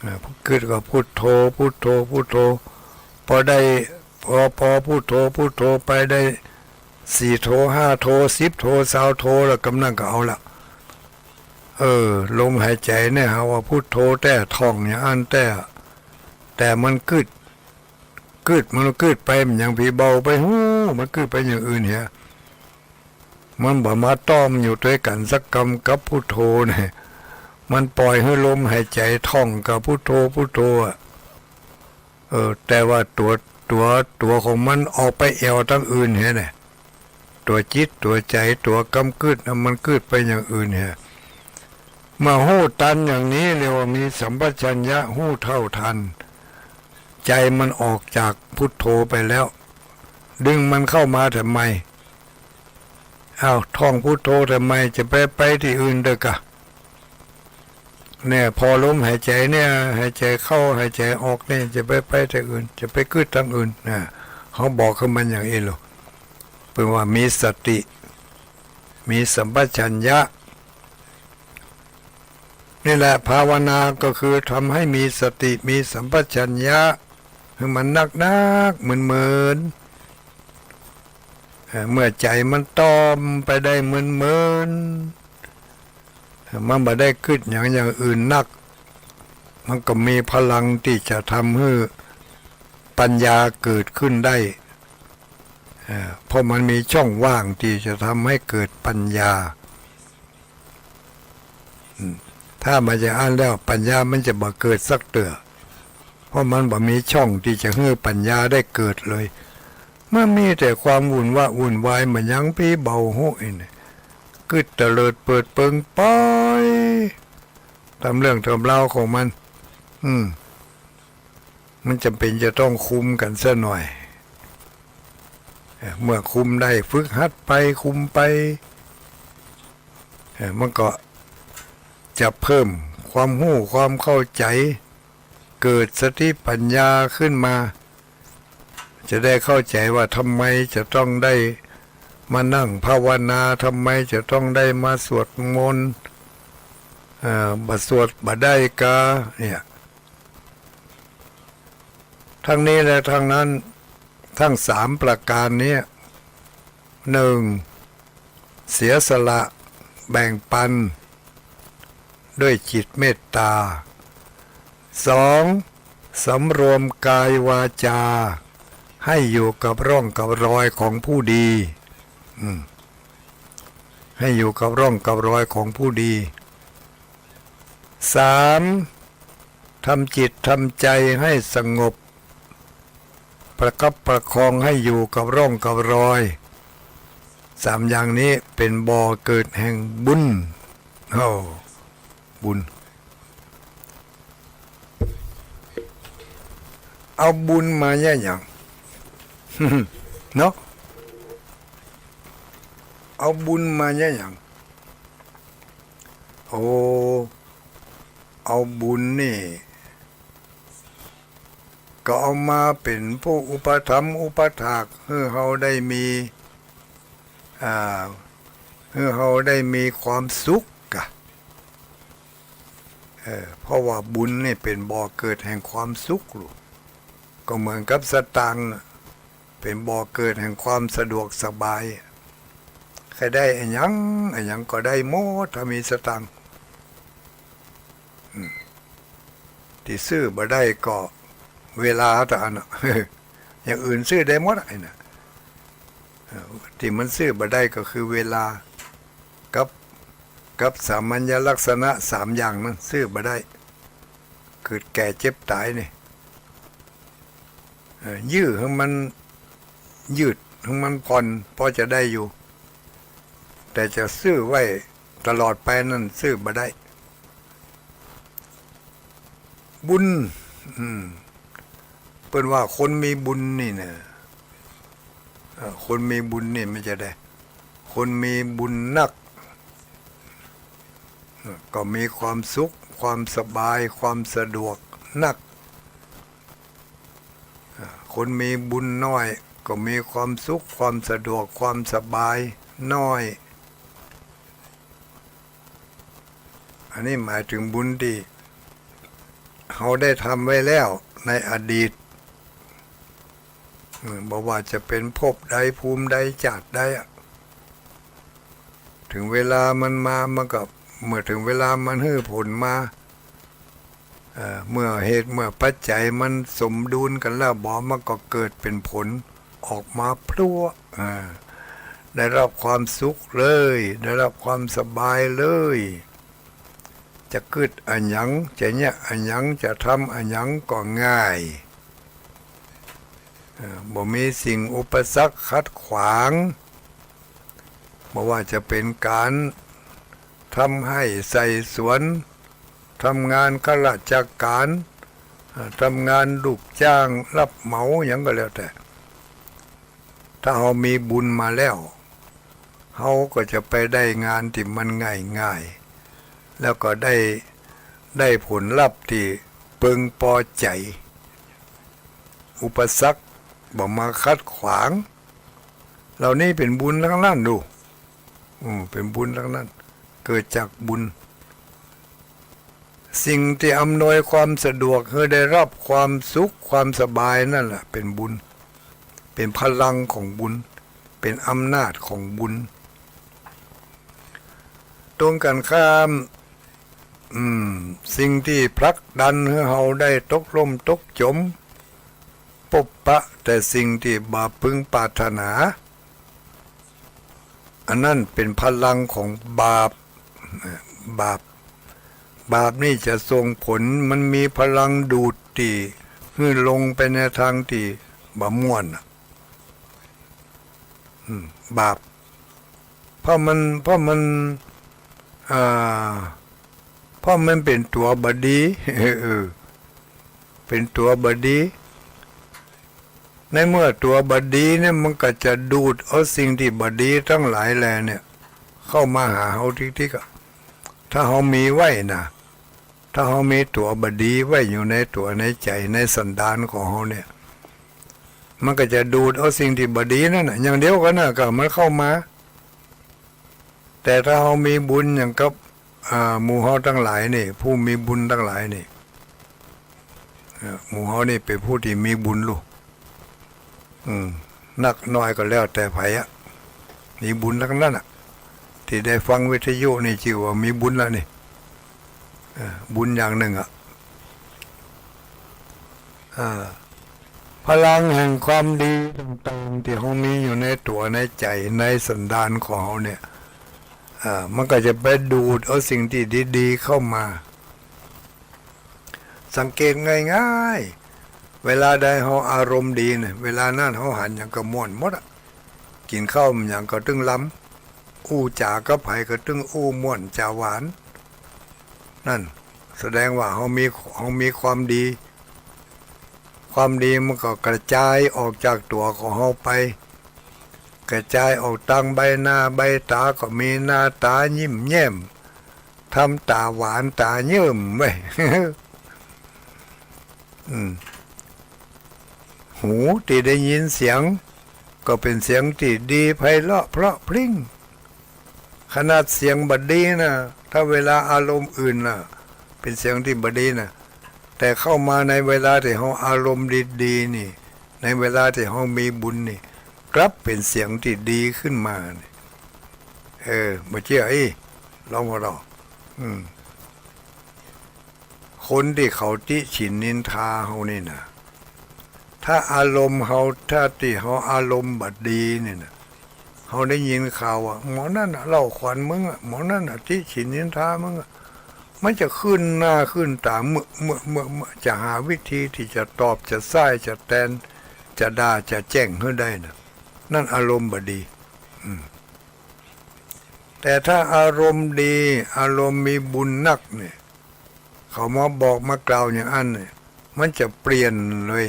เออ กึ๊ดก็พุทโธ พุทโธ พุทโธ ปอได้ ปอ ปอพุทโธ พุทโธไปได้สี่โธ ห้าโธ สิบโธ ซาวโธ แล้วกำนั้นก็เอาละ เออ ลมหายใจ๋เนี่ย เฮาว่าพุทโธแต๊ ท่องอย่างอั้นแต๊ แต่มันกึ๊ด กึ๊ด มันกึ๊ดไป มันหยัง ผีเบาไปฮู้ มันกึ๊ดไปอย่างอื่นเหีย มันบ่มาต้อมอยู่ตวยกั๋นสักกำกับพุทโธเนี่ย มันป่อยหื้อลมหายใจ๋ท่องกับพุทโธ พุทโธอะ เออ แต่ว่าตั๋ว ตั๋ว ตั๋วของมันออกไปแอ่วตางอื่นเหียเนี่ย ตั๋วจิต ตั๋วใจ๋ ตั๋วกำกึ๊ดนะ มันกึ๊ดไปอย่างอื่นเหีย เมื่อฮู้ตันอย่างนี้เรียกว่ามีสัมปชัญญะ ฮู้เท่าทัน ใจ๋มันออกจากพุทโธไปแล้ว ดึงมันเข้ามาทำไม อ้าว ท่องพุทโธทำไม จะไป ไปตี้อื่นเต๊อะกะ เนี่ย พอลมหายใจ๋เนี่ย หายใจ๋เข้า หายใจ๋ออกเนี่ย จะไป ไปตี้อื่น จะไปกึ๊ดตางอื่นนะ เฮาบอกกับมันอย่างอี้ลูก เปิ้นว่ามีสติ มีสัมปชัญญะ นี่แหละ ภาวนาก็คือทำให้มีสติ มีสัมปชัญญะ หื้อมันนักๆ เหมือนๆ เอ่อ เมื่อใจ๋มันต้อมไปได้เหมือนๆ มันบ่ได้กึ๊ดหยังอย่างอื่นนัก มันก็มีพลังตี้จะทำหื้อปัญญาเกิดขึ้นได้ เอ่อ เพราะมันมีช่องว่างตี้จะทำให้เกิดปัญญา อืม ถ้าบ่อย่างอั้นแล้ว ปัญญามันจะบ่เกิดสักเตื้อ เพราะมันบ่มีช่องตี้จะหื้อปัญญาได้เกิดเลย มันมีแต่ความวุ่นวะวุ่นวาย บ่หยัง ผีเบาฮู้อี้เนี่ย กึ๊ดเตลิดเปิดเปิงไป ต๋ามเรื่องต๋ามราวของมัน อืม มันจ๋ำเป๋นจะต้องคุมกั๋นซะหน่อย เอ่อ เมื่อคุมได้ ฝึกหัดไป คุมไป เอ่อ มันก็จะเพิ่มความฮู้ ความเข้าใจ๋ เกิดสติปัญญาขึ้นมา จะได้เข้าใจ๋ว่าทำไมจะต้องได้มานั่งภาวนา ทำไมจะต้องได้มาสวดมนต์ เอ่อ บ่สวดบ่ได้กา เนี่ย ทั้งนี้และทั้งนั้น ทั้งสามประการเนี้ย หนึ่ง เสียสละ แบ่งปันด้วยจิตเมตตา สอง สำรวมกายวาจา ให้อยู่กับร่องกับรอยของผู้ดี อืม ให้อยู่กับร่องกับรอยของผู้ดี สาม ทำจิตทำใจให้สงบ ประคับประคองให้อยู่กับร่องกับรอย สามอย่างนี้เป๋นบ่อเกิดแห่งบุญ โอ้ บุญ เอาบุญมาเยียะหยัง เนาะ เอาบุญมาเยียะหยัง โอ้ เอาบุญนี่ ก็เอามาเป๋นผู้อุปถัมภ์อุปถาก หื้อเฮาได้มี อ่า หื้อเฮาได้มีความสุขกะ เออ เพราะว่าบุญนี่เป๋นบ่อเกิดแห่งความสุขลูก ก็เหมือนกับสตางค์น่ะ เป๋นบ่อเกิดแห่งความสะดวกสบาย ใค่ได้อะหยัง อะหยังก็ได้หมด ถ้ามีสตางค์ อืม ตี้ซื้อบ่ได้ก็เวลาเต้าอั้นน่ะ อย่างอื่นซื้อได้หมดอะ ไอ้น่ะ เออ ตี้มันซื้อบ่ได้ก็คือเวลา กับ กับสามัญลักษณะสามอย่างนั้นซื้อบ่ได้ เกิดแก่เจ็บต๋ายนี่ เออ ยื้อหื้อมันยืด หื้อมันผ่อน พอจะได้อยู่ แต่จะซื้อไว้ตลอดไปนั้นซื้อบ่ได้ บุญ อืม เปิ้นว่าคนมีบุญนี่นะ เอ่อ คนมีบุญนี่มันจะได้ คนมีบุญนัก ก็มีความสุข ความสบาย ความสะดวกนัก คนมีบุญน้อย ก็มีความสุข ความสะดวก ความสบายน้อย อันนี้หมายถึงบุญตี้เฮาได้ทำไว้แล้วในอดีต อืม บ่ว่าจะเป๋นภพใด ภูมิใด จาติใดอะ ถึงเวลามันมา มันก็ เมื่อถึงเวลามันหื้อผลมา เอ่อ เมื่อเหตุ เมื่อปัจจัยมันสมดุลกั๋นแล้วบ่ มันก็เกิดเป๋นผลออกมาพลัว อ่า ได้รับความสุขเลย ได้รับความสบายเลย จะกึ๊ดอะหยัง จะเยียะอะหยัง จะทำอะหยังก็ง่าย เอ่อ บ่มีสิ่งอุปสรรคขัดขวาง บ่ว่าจะเป๋นก๋านทำไฮ่ใส่สวน ทำงานข้าราชก๋าน เอ่อ ทำงานลูกจ้างรับเหมาหยังก็แล้วแต่ ถ้าเฮามีบุญมาแล้ว เฮาก็จะไปได้งานตี้มันง่ายๆ แล้วก็ได้ ได้ผลลัพธ์ตี้เปิงปอใจ๋ อุปสรรคบ่มาขัดขวาง เหล่านี้เป๋นบุญตังนั้นลูก อืม เป๋นบุญตังนั้น เกิดจากบุญ สิ่งตี้อำนวยความสะดวกหื้อได้รับความสุขความสบายนั่นแหละเป๋นบุญ เป๋นพลังของบุญ เป๋นอำนาจของบุญ ตรงกั๋นข้าม อืม สิ่งตี้ผลักดันหื้อเฮาได้ตกล่มตกจ๋ม ปบปะแต่สิ่งตี้บ่พึงปรารถนา อันนั้นเป๋นพลังของบาป บาป บาปนี่จะส่งผล มันมีพลังดูดตี้หื้อลงไปในตางตี้บ่ม่วนน่ะ อืม บาป เพราะมัน เพราะมัน อ่า เพราะมันเป๋นตั๋วบ่ดี เออ เป๋นตั๋วบ่ดี ในเมื่อตั๋วบ่ดีเนี่ย มันก็จะดูดเอาสิ่งตี้บ่ดีตังหลายแลเนี่ย เข้ามาหาเฮาติ๊กๆ อะ ถ้าเฮามีไว้น่ะ ถ้าเฮามีตั๋วบ่ดีไว้อยู่ในตั๋วในใจ๋ในสันดานของเฮาเนี่ย มันก็จะดูดเอาสิ่งตี้บ่ดีนั่นน่ะ อย่างเดียวกั๋นน่ะ ก็มันเข้ามา แต่ถ้าเฮามีบุญอย่างกับ อ่า หมู่เฮาตังหลายนี่ ผู้มีบุญตังหลายนี่ เอ่อ หมู่เฮานี่เป๋นผู้ตี้มีบุญลูก อืม นักน้อยก็แล้วแต่ใผอะ มีบุญตังนั้นอะ เต ตี้ได้ฟังวิทยุนี่จื้อว่ามีบุญแล้วนี่ เออ บุญอย่างนึ่งอะ อ่า พลังแห่งความดีต่างๆ ตี้เฮามีอยู่ในตั๋วในใจ๋ในสันดานของเฮาเนี่ย อ่า มันก็จะไปดูดเอาสิ่งตี้ดีๆ เข้ามา สังเกตง่ายๆ เวลาใดเฮาอารมณ์ดีเนี่ย เวลานั้นเฮาหันหยังก็ม่วนหมดอะ กิ๋นข้าวหยังก็ตึงลำ อู้จ๋ากับใผก็ตึงอู้ม่วนจ๋าหวาน นั่นแสดงว่าเฮามี เฮามีความดี ความดีมันก็กระจายออกจากตั๋วของเฮาไป กระจายออกตางใบหน้าใบต๋าก็มีหน้าต๋ายิ้มแย้ม ทำต๋าหวานต๋าเยิ้มไว้ อืม หูตี้ได้ยินเสียง ก็เป๋นเสียงตี้ดีไพเราะเพราะพริ้ง ขนาดเสียงบ่ดีนะ ถ้าเวลาอารมณ์อื่นน่ะ เป๋นเสียงตี้บ่ดีนะ แต่เข้ามาในเวลาตี้เฮาอารมณ์ดีๆ นี่ ในเวลาตี้เฮามีบุญนี่ กลับเป๋นเสียงตี้ดีขึ้นมานี่ เออ บ่เจื้ออี้ ลองหัวเราะ อืม คนตี้เขาติฉินนินทาเฮานี่นะ ถ้าอารมณ์เฮา ถ้าตี้เฮาอารมณ์บ่ดีนี่นะ เฮาได้ยินข่าวว่า หมอนั่นน่ะเล่าขวัญมึงอะ หมอนั่นน่ะติฉินนินทามึงอะ มันจะขึ้นหน้าขึ้นต๋าเมื่อ เมื่อ เมื่อ เมื่อ จะหาวิธีตี้จะตอบ จะใส่ จะแตน จะด่า จะแจ้งหื้อได้นะ นั่นอารมณ์บ่ดี อืม แต่ถ้าอารมณ์ดี อารมณ์มีบุญนักเนี่ย เขามาบอกมากล่าวอย่างอั้นเนี่ย มันจะเปลี่ยนเลย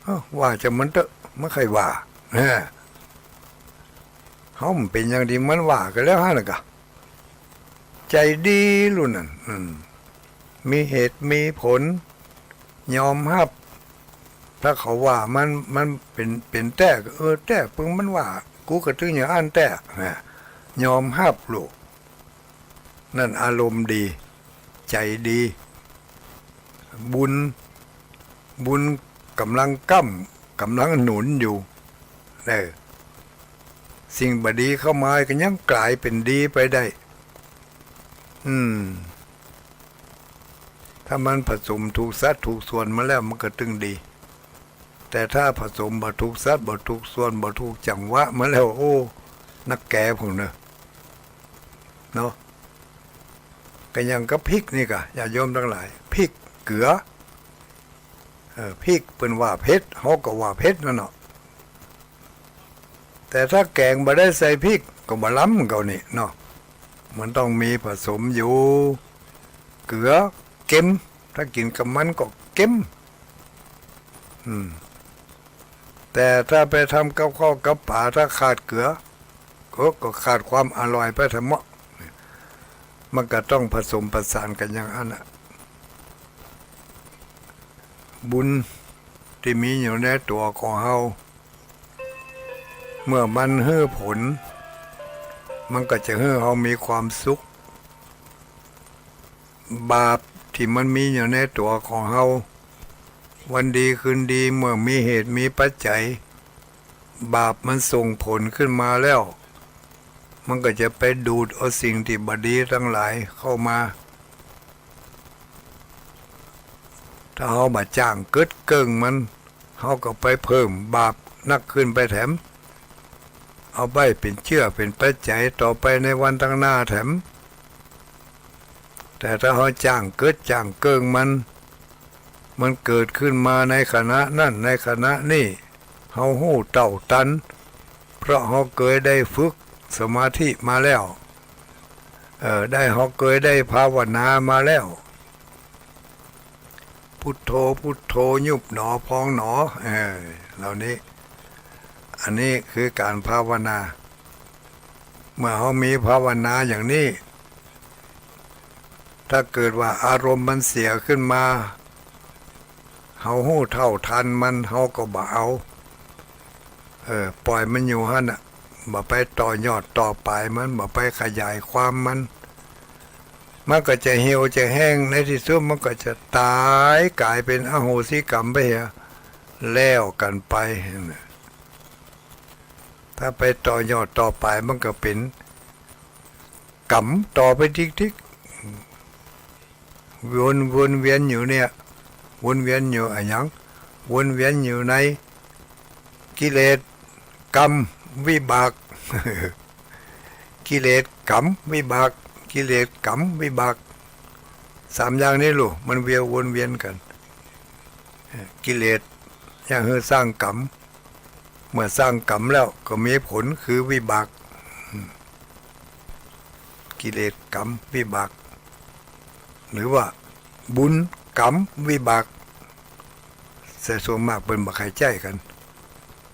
เอ้า ว่าจามันเต๊อะ บ่ใค่ว่า นะ เฮามันเป๋นอย่างตี้มันว่ากั๋นแล้วหั้นน่ะกะ ใจ๋ดีลูกนั่น อืม มีเหตุมีผล ยอมฮับ ถ้าเขาว่ามัน มันเป๋น เป๋นแต๊ก็ เออ แต๊ปึงมันว่า กูก็ตึงอย่างอั้นแต๊ นะ ยอมฮับลูก นั่นอารมณ์ดี ใจ๋ดี บุญ บุญก๋ำลังก๊ำ ก๋ำลังหนุนอยู่ เออ สิ่งบ่ดีเข้ามาก็ยังก๋ายเป๋นดีไปได้ อืม ถ้ามันผสมถูกสัดถูกส่วนมาแล้วมันก็ตึงดี แต่ถ้าผสมบ่ถูกสัด บ่ถูกส่วน บ่ถูกจังหวะมาแล้ว โอ้ นักแก๋พุ้นเน่อ เนาะ ก็อย่างกับพริกนี่กะ ญาติโยมตังหลาย พริก เกือ เออ พริกเปิ้นว่าเผ็ด เฮาก็ว่าเผ็ดนั่นเนาะ แต่ถ้าแก๋งบ่ได้ใส่พริก ก็บ่ลำเก่านี่เนาะ มันต้องมีผสมอยู่ เกือ เก็ม ถ้ากิ๋นกับมันก็เก็ม อืม แต่ถ้าไปทำกับข้าวกับป๋า ถ้าขาดเกือ ก็ ก็ขาดความอร่อยไปทั้งหมด มันก็ต้องผสมประสานกั๋นอย่างอั้นน่ะ บุญตี้มีอยู่ในตั๋วของเฮา เมื่อมันหื้อผล มันก็จะหื้อเฮามีความสุข บาปตี้มันมีอยู่ในตั๋วของเฮา วันดีคืนดีเมื่อมีเหตุมีปัจจัย บาปมันส่งผลขึ้นมาแล้ว มันก็จะไปดูดเอาสิ่งตี้บ่ดีตังหลายเข้ามา ถ้าเฮาบ่จ้างเกิดเกิ่งมัน เฮาก็ไปเพิ่มบาปนักขึ้นไปแถม เอาไว้เป๋นเจื้อเป๋นปัจจัยต่อไปในวันตังหน้าแถม แต่ถ้าเฮาจ้างเกิดจ้างเกิ่งมัน มันเกิดขึ้นมาในขณะนั้นในขณะนี้ เฮาฮู้เต้าตัน เพราะเฮาเกยได้ฝึกสมาธิมาแล้ว เออ ได้ เฮาเกยได้ภาวนามาแล้ว พุทโธ พุทโธ ยุบหนอพองหนอ เออ เหล่านี้ อันนี้คือก๋านภาวนา เมื่อเฮามีภาวนาอย่างนี้ ถ้าเกิดว่าอารมณ์มันเสียขึ้นมา เฮาฮู้เท่าทันมัน เฮาก็บ่เอา เออ ปล่อยมันอยู่หั้นน่ะ บ่ไปต่อยอดต่อป๋ายมัน บ่ไปขยายความมัน มันก็จะเหี่ยวจะแห้ง ในตี้สุดมันก็จะต๋ายก๋ายเป๋นอโหสิกรรมไปเหีย แล้วกั๋นไป ถ้าไปต่อยอดต่อป๋ายมันก็เป๋น กรรมต่อไปติ๊กๆ วน วนเวียนอยู่เนี่ย วนเวียนอยู่อะหยัง วนเวียนอยู่ในกิเลส กรรม วิบาก กิเลส กรรม วิบาก กิเลส กรรม วิบาก สามอย่างนี้ลูก มันเวียน วนเวียนกั๋น กิเลส อยากหื้อสร้างกรรม เมื่อสร้างกรรมแล้วก็มีผลคือวิบาก อืม กิเลส กรรม วิบาก หรือว่าบุญ กรรม วิบาก แต่ส่วนมากเปิ้นบ่ใค่ใจ๊กั๋น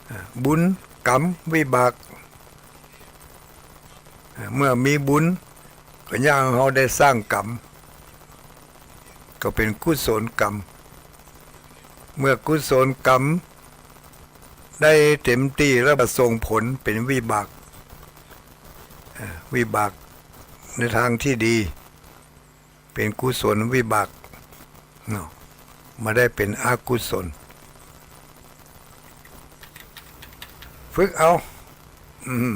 อ่า บุญ กรรม วิบาก อ่า เมื่อมีบุญ ก็ยังเฮาได้สร้างกรรม ก็เป๋นกุศลกรรม เมื่อกุศลกรรมได้เต๋มตี้แล้วก็ส่งผลเป๋นวิบาก อ่า วิบากในตางตี้ดี เป๋นกุศลวิบากเนาะ บ่ได้เป๋นอกุศล ฝึกเอา อืม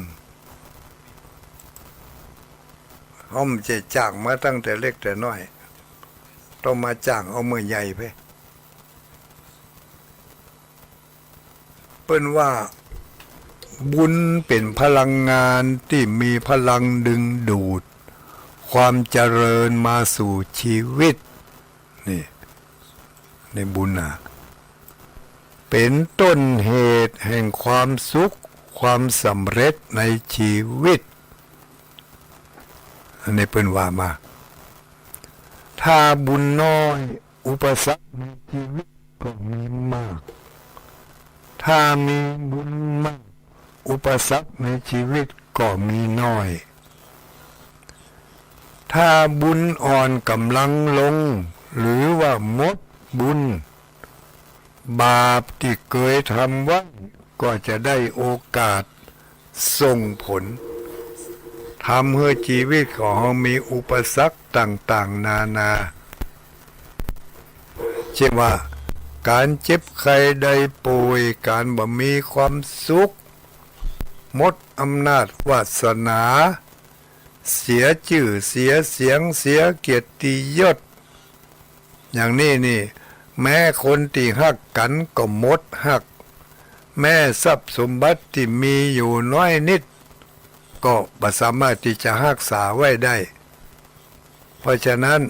เฮาบ่ใจ้จ้างมาตั้งแต่เล็กแต่น้อย ต้องมาจ้างเอาเมื่อใหญ่ไป เปิ้นว่าบุญเป๋นพลังงานตี้มีพลังดึงดูดความเจริญมาสู่ชีวิต นี่ นี่บุญน่ะ เป๋นต้นเหตุแห่งความสุข ความสำเร็จในชีวิต อันนี้เปิ้นว่ามา ถ้าบุญน้อย อุปสรรคในชีวิตก็มีมาก ถ้ามีบุญมาก อุปสรรคในชีวิตก็มีน้อย ถ้าบุญอ่อนก๋ำลังลง หรือว่าหมดบุญ บาปตี้เกยทำไว้ ก็จะได้โอกาสส่งผล ทำหื้อชีวิตของเฮามีอุปสรรคต่างๆ นานา เช่นว่า ก๋านเจ็บไข้ได้ป่วย ก๋านบ่มีความสุข หมดอำนาจวาสนา เสียจื้อเสียเสียง เสียเกียรติยศ อย่างนี้นี่ แม้คนตี้ฮักกั๋นก็หมดฮัก แม้ทรัพย์สมบัติตี้มีอยู่น้อยนิด ก็บ่สามารถตี้จะฮักษาไว้ได้ เพราะฉะนั้น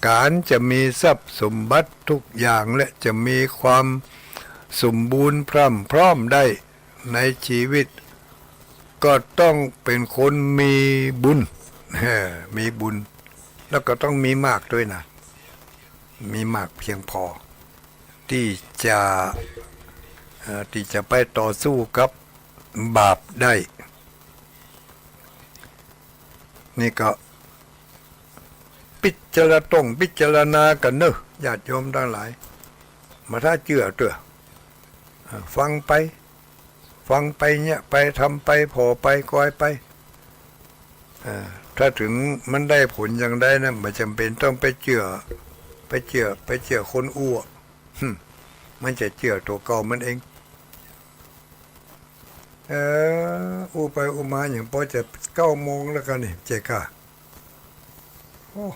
ก๋านจะมีทรัพย์สมบัติทุกอย่างและจะมีความสมบูรณ์พร่ำพร้อมได้ในชีวิต ก็ต้องเป๋นคนมีบุญ เออ มีบุญ แล้วก็ต้องมีมากด้วยนะ มีมากเพียงพอ ตี้จะ เอ่อ ตี้จะไปต่อสู้กับบาปได้ นี่ก็ พิจารณาต้องพิจารณากั๋นเนาะ ญาติโยมตังหลาย บ่ต้าเจื้อเตื้อ อ่า ฟังไป ฟังไปเนี่ย ไปทำไป ผ่อไป กอยไป อ่า ถ้าเถิงมันได้ผลจาใดนะ บ่จำเป๋นต้องไปเจื้อ ไปเจื้อ ไปเจื้อคนอู้ หึ มันจะเจื้อตั๋วเก่ามันเอง เออ อู้ไปอู้มาอย่างปอจะเก้าโมงแล้วกั๋นนี่ เจ๊ก้า โอ้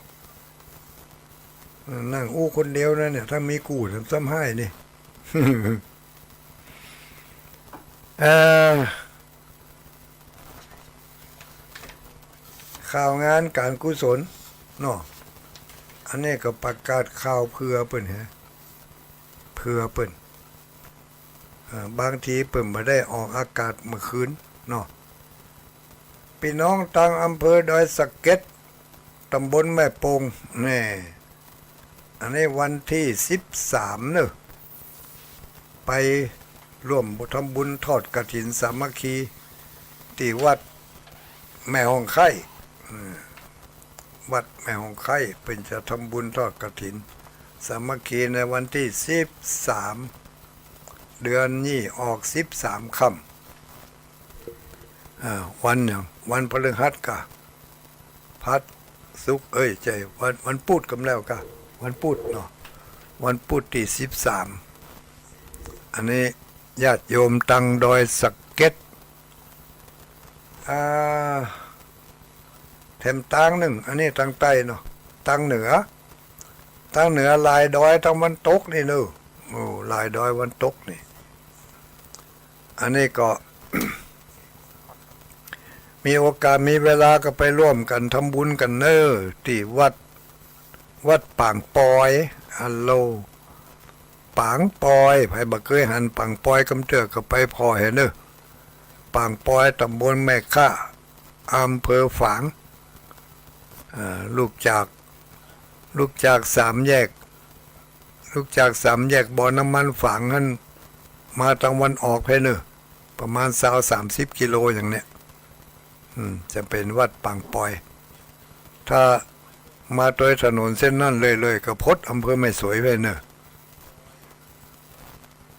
นั่งอู้คนเดียวนะเนี่ย ถ้ามีกู้ซ้ำไห้นี่ เออ ข่าวงานก๋านกุศลเนาะ อันนี้ก็ประกาศข่าวเผื่อเปิ้นฮะ เผื่อเปิ้น เอ่อ บางทีเปิ้นบ่ได้ออกอากาศเมื่อคืนเนาะ ปี้น้องตางอำเภอดอยสะเก็ด ตำบลแม่โป่ง แน่ อันนี้วันตี้สิบสามเนาะ ไปร่วมทำบุญทอดกฐินสามัคคีตี้วัดแม่ฮ่องไคล้ อืม วัดแม่ฮ่องไคล้ เปิ้นจะทำบุญทอดกฐินสามัคคีในวันตี้สิบสาม เดือนนี้ออกสิบสามค่ำ อ่า วันหยัง วันพฤหัสกะ พฤหัส ศุกร์ เอ้ย ใจ้ วัน วันพุธกำแล้วกะ วันพุธเนาะ วันพุธตี้สิบสาม อันนี้ญาติโยมตางดอยสะเก็ด อ่า แถมตางนึ่ง อันนี้ตางใต้เนาะ ตางเหนือ ตางเหนือลายดอยตางวันตกนี่เนาะ โอ้ ลายดอยวันตกนี่ อันนี้ก็ มีโอกาสมีเวลาก็ไปร่วมกั๋นทำบุญกั๋นเน่อ ตี้วัด วัดปางปอย ฮัลโหล ปางปอย ใผบ่เกยหันปางปอยกำเตื้อก็ไปผ่อแหเน่อ ปางปอย ต๋ำบลแม่ค่า อำเภอฝาง อ่า ลุกจาก ลุกจากสามแยก ลุกจากสามแยกบ่อน้ำมันฝางหั้น มาตางวันออกไปเน่อ ประมาณซาวสามสิบกิโลอย่างเนี้ย อืม จะเป๋นวัดปางปอย ถ้ามาโดยถนนเส้นนั้นเลยๆ ก็พดอำเภอแม่สวยไปเน่อ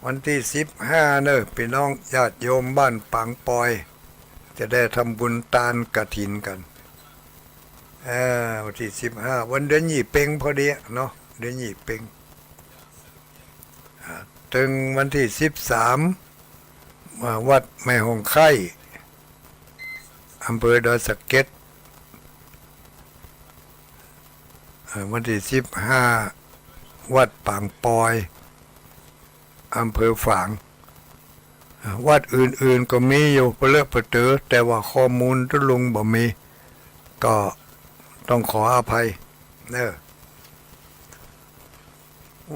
วันตี้สิบห้าเน่อ ปี้น้องญาติโยมบ้านปางปอย จะได้ทำบุญตานกฐินกั๋น เอ่อ วันตี้สิบห้า วันเดือนยี่เป็งพอดีอะเนาะ เดือนยี่เป็ง อ่า เถิงวันตี้สิบสาม อ่า วัดแม่ฮ่องไคร้ อำเภอดอยสะเก็ด เอ่อ วันตี้สิบห้า วัดปางปอย อำเภอฝาง อ่า วัดอื่นๆ ก็มีอยู่ปะเลอะปะเต๋อ แต่ว่าข้อมูลตุ๊ลุงบ่มี ก็ต้องขออภัยเน่อ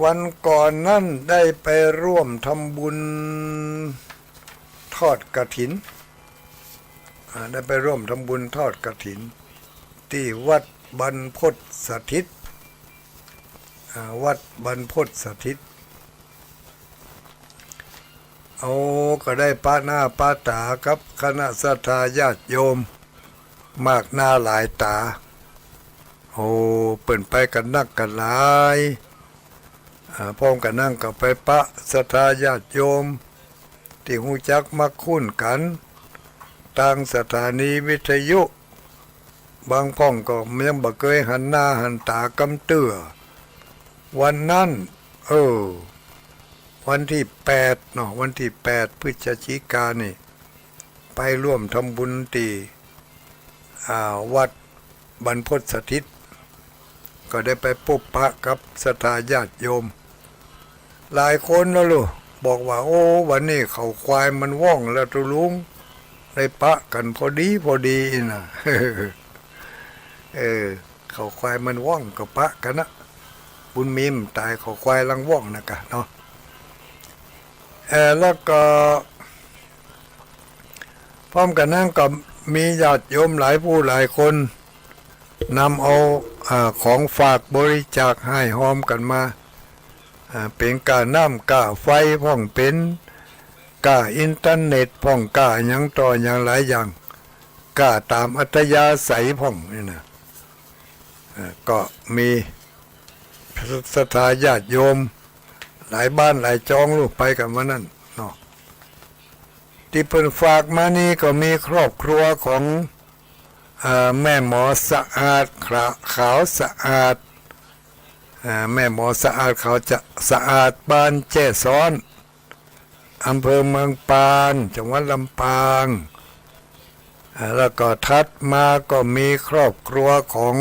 วันก่อนนั้นได้ไปร่วมทำบุญทอดกฐิน อ่า ได้ไปร่วมทำบุญทอดกฐิน ตี้วัดบรรพตสถิต อ่า วัดบรรพตสถิต โอ้ ก็ได้ปะหน้าปะต๋ากับคณะศรัทธาญาติโยม มากหน้าหลายต๋า โอ้ เปิ้นไปกั๋นนักกั๋นหลาย อ่า พร้อมกั๋นนั้นก็ไปปะศรัทธาญาติโยม ตี้ฮู้จักมักคุ้นกั๋น ตางสถานีวิทยุ บางพ่องก็ยังบ่เกยหันหน้าหันต๋ากำเตื้อ วันนั้น เออ วันตี้แปดเนาะ วันตี้แปดพฤศจิกานี่ ไปร่วมทำบุญตี้ อ่า วัดบรรพตสถิต ก็ได้ไปปบปะกับศรัทธาญาติโยม หลายคนนะลูก บอกว่า โอ้ วันนี้เข้าควายมันว่องแล้วตุ๊ลุง ได้ปะกั๋นพอดีพอดีน่ะ เออ เข้าควายมันว่องก็ปะกั๋นนะ บุญมีมันต๋ายเข้าควายลังว่องนะกะเนาะ เออ แล้วก็ พร้อมกั๋นนั้นก็มีญาติโยมหลายผู้หลายคน นำเอา อ่า ของฝากบริจาคห้ายฮอมกั๋นมา อ่า เป๋นก้าน้ำก้าไฟพ่อง เป๋นก้าอินเทอร์เน็ตพ่อง ก้าหยังต่อหยังหลายอย่าง ก้าต๋ามอัธยาศัยพ่องนี่นะ อ่า ก็มีศรัทธาญาติโยมหลายบ้านหลายจองลูก ไปกั๋นวันนั้นเนาะ ตี้เปิ้นฝากมานี่ก็มีครอบครัวของ เอ่อ แม่หมอสะอาด ขะ- ขาวสะอาด เอ่อ แม่หมอสะอาด ขาวจะสะอาด บ้านแจ้ซ้อน อำเภอเมืองปาน จังหวัดลำปาง เอ่อ แล้วก็ถัดมาก็มีครอบครัวของ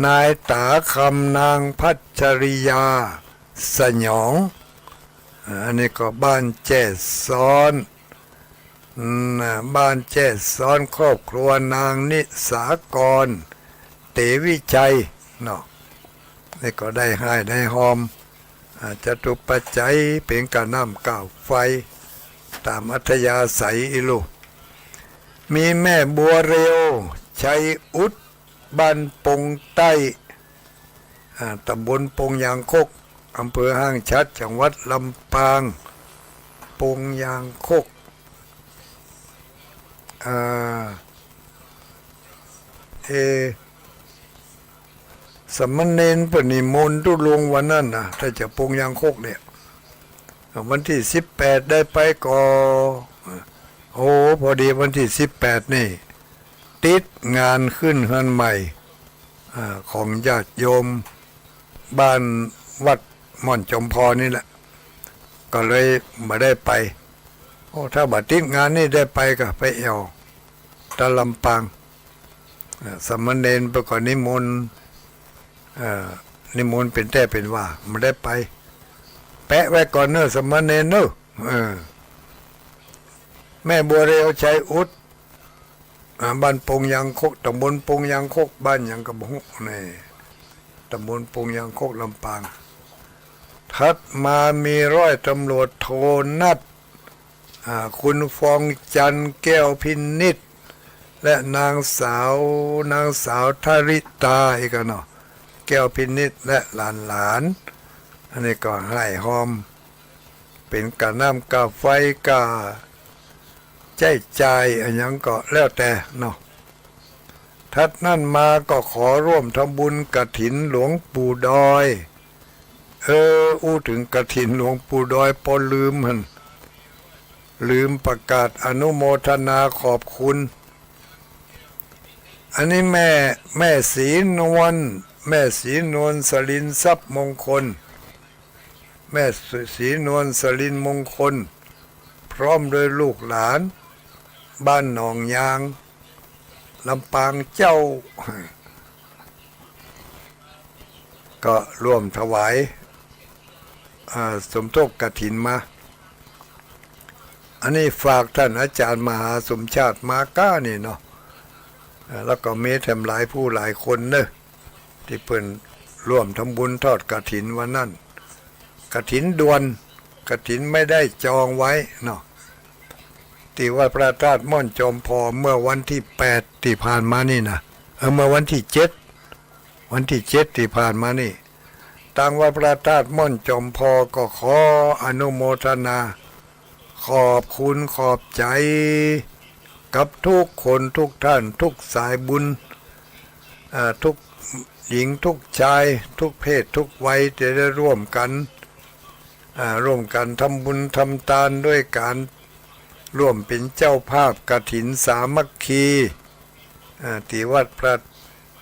นายต๋าคำ นางพัชริยา สยอง อ่า อันนี้ก็บ้านแจ้ซ้อน อืม อ่า บ้านแจ้ซ้อน ครอบครัวนางนิสากร เต๋วิชัย เนาะ นี่ก็ได้ห้ายได้ฮอม อ่า จตุปัจจัยเป๋นก้าน้ำก้าไฟ ต๋ามอัธยาศัยอี้ลูก มีแม่บัวเร็ว ชัยอุด บ้านปงใต้ อ่า ต๋ำบลปงยางคก อำเภอห้างฉัตร จังหวัดลำปาง ปงยางคก อ่า เอ สามเณรเปิ้นนิมนต์ตุ๊ลุงวันนั้นนะ ถ้าจะปงยางคกเนี่ย วันตี้สิบแปดได้ไปก่อ โอ้ พอดีวันตี้สิบแปดนี่ ติดงานขึ้นเฮือนใหม่ อ่า ของญาติโยมบ้านวัดม่อนจอมพอนี่แหละ ก็เลยบ่ได้ไป โอ้ ถ้าบ่ติดงานนี่ได้ไปก็ไปแอ่วตางลำปาง อ่า สามเณรไปก่อนนิมนต์ เอ่อ นิมนต์เป๋นแต๊เป๋นว่า บ่ได้ไป แปะไว้ก่อนเน่อ สามเณรเน่อ เออ แม่บัวเรียว ชัยอุด อ่า บ้านโป่งยางคก ตำบลโป่งยางคก บ้านหยังก็บ่ฮู้ นี่ ตำบลโป่งยางคก ลำปาง ถัดมามีร้อยตำรวจโท นัท อ่า คุณฟองจันทร์ แก้วพินิจ และนางสาว นางสาวธริตา อีกอะเนาะ แก้วพินิจ และหลานๆ อันนี้ก็ห้ายฮอม เป๋นก่าน้ำก่าไฟ ก่าใจ๊จ่ายอะหยังก็แล้วแต่เนาะ ถัดนั้นมาก็ขอร่วมทำบุญกฐินหลวงปู่ดอย เออ อู้เถิงกฐินหลวงปู่ดอย ปอลืมหั้น ลืมประกาศอนุโมทนาขอบคุณ อันนี้แม่ แม่ศรีนวล แม่ศรีนวล สลินทรัพย์มงคล แม่ศรีนวล สลินมงคล พร้อมด้วยลูกหลาน บ้านหนองยาง ลำปางเจ้า ก็ร่วมถวาย อ่า สมทบกฐินมา อันนี้ฝากท่านอาจารย์มหาสมชาติมาก้านี่เนาะ อ่า แล้วก็มีแถมหลายผู้หลายคนเนอะ ตี้เปิ้นร่วมทำบุญทอดกฐินวันนั้น กฐินด่วน กฐินไม่ได้จองไว้เนาะ ตี้วัดพระธาตุม่อนจอมพอเมื่อวันตี้แปดตี้ผ่านมานี่นะ เออ เมื่อวันตี้เจ็ด วันตี้เจ็ดตี้ผ่านมานี่ ตางวัดพระธาตุม่อนจอมพอก็ขออนุโมทนา ขอบคุณขอบใจ๋กับทุกคนทุกท่าน ทุกสายบุญ อ่า ทุกหญิงทุกชาย ทุกเพศทุกวัย ตี้ได้ร่วมกั๋น อ่า ร่วมกั๋นทำบุญทำตานด้วยก๋านร่วมเป๋นเจ้าภาพกฐินสามัคคี อ่า ตี้วัดพระ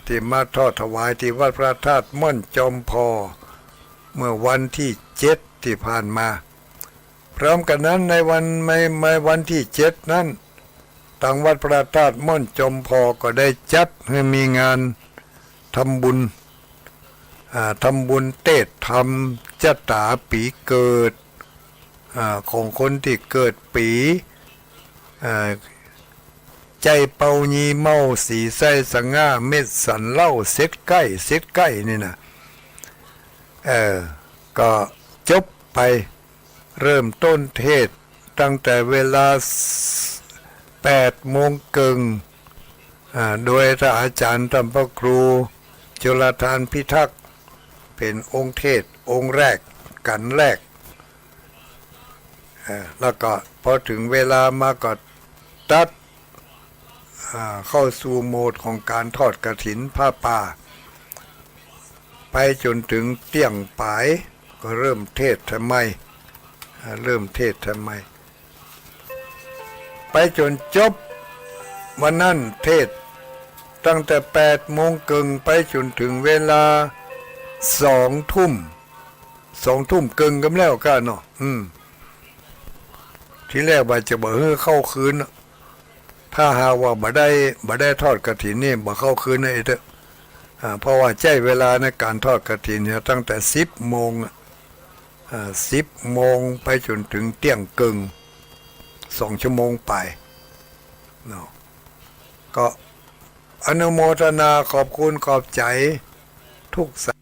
ตี้มาทอดถวายตี้วัดพระธาตุม่อนจอมพอ เมื่อวันตี้เจ็ดตี้ผ่านมา พร้อมกั๋นนั้นในวัน ใน ในวันตี้เจ็ดนั้น ตางวัดพระธาตุม่อนจอมพอก็ได้จัดหื้อมีงานทำบุญ อ่า ทำบุญเตสน์ธรรมจะต๋าปี๋เกิด อ่า ของคนตี้เกิดปี๋ อ่า ใจ๋เป่ายีเม่า สีใสสง่า เม็ดสันเหล้า เสร็จใก้ เสร็จใก้นี่นะ เออ ก็จบไป เริ่มต้นเทศน์ตั้งแต่เวลาแปดโมงเกิ่ง อ่า โดยท่านอาจ๋ารย์ท่านพระครูจุลธานพิทักษ์ เป๋นองค์เทศน์องค์แรก กั๋นแรก เอ่อ แล้วก็พอเถิงเวลามาก็ตัด อ่า เข้าสู่โหมดของก๋านทอดกฐินผ้าป่า ไปจ๋นเถิงเตี้ยงป๋าย ก็เริ่มเทศน์ใหม่ อ่า เริ่มเทศน์ใหม่ ไปจ๋นจบ วันนั้นเทศน์ตั้งแต่แปดโมงเกิ่งไปจ๋นเถิงเวลาสองทุ่ม สองทุ่มเกิ่งก็แล้วก้าเนาะ อืม ทีแรกว่าจะบ่หื้อเข้าคืนน่ะ ถ้าหากว่าบ่ได้ บ่ได้ทอดกฐินนี่ บ่เข้าคืนนะ ไอ้เต๊อะ อ่า เพราะว่าใจ๊เวลาในก๋านทอดกฐินเนี่ย ตั้งแต่สิบโมงอะ อ่า สิบโมงไปจ๋นเถิงเตี้ยงเกิ่ง สองชั่วโมงไปเนาะ ก็อนุโมทนาขอบคุณขอบใจ๋ทุกสา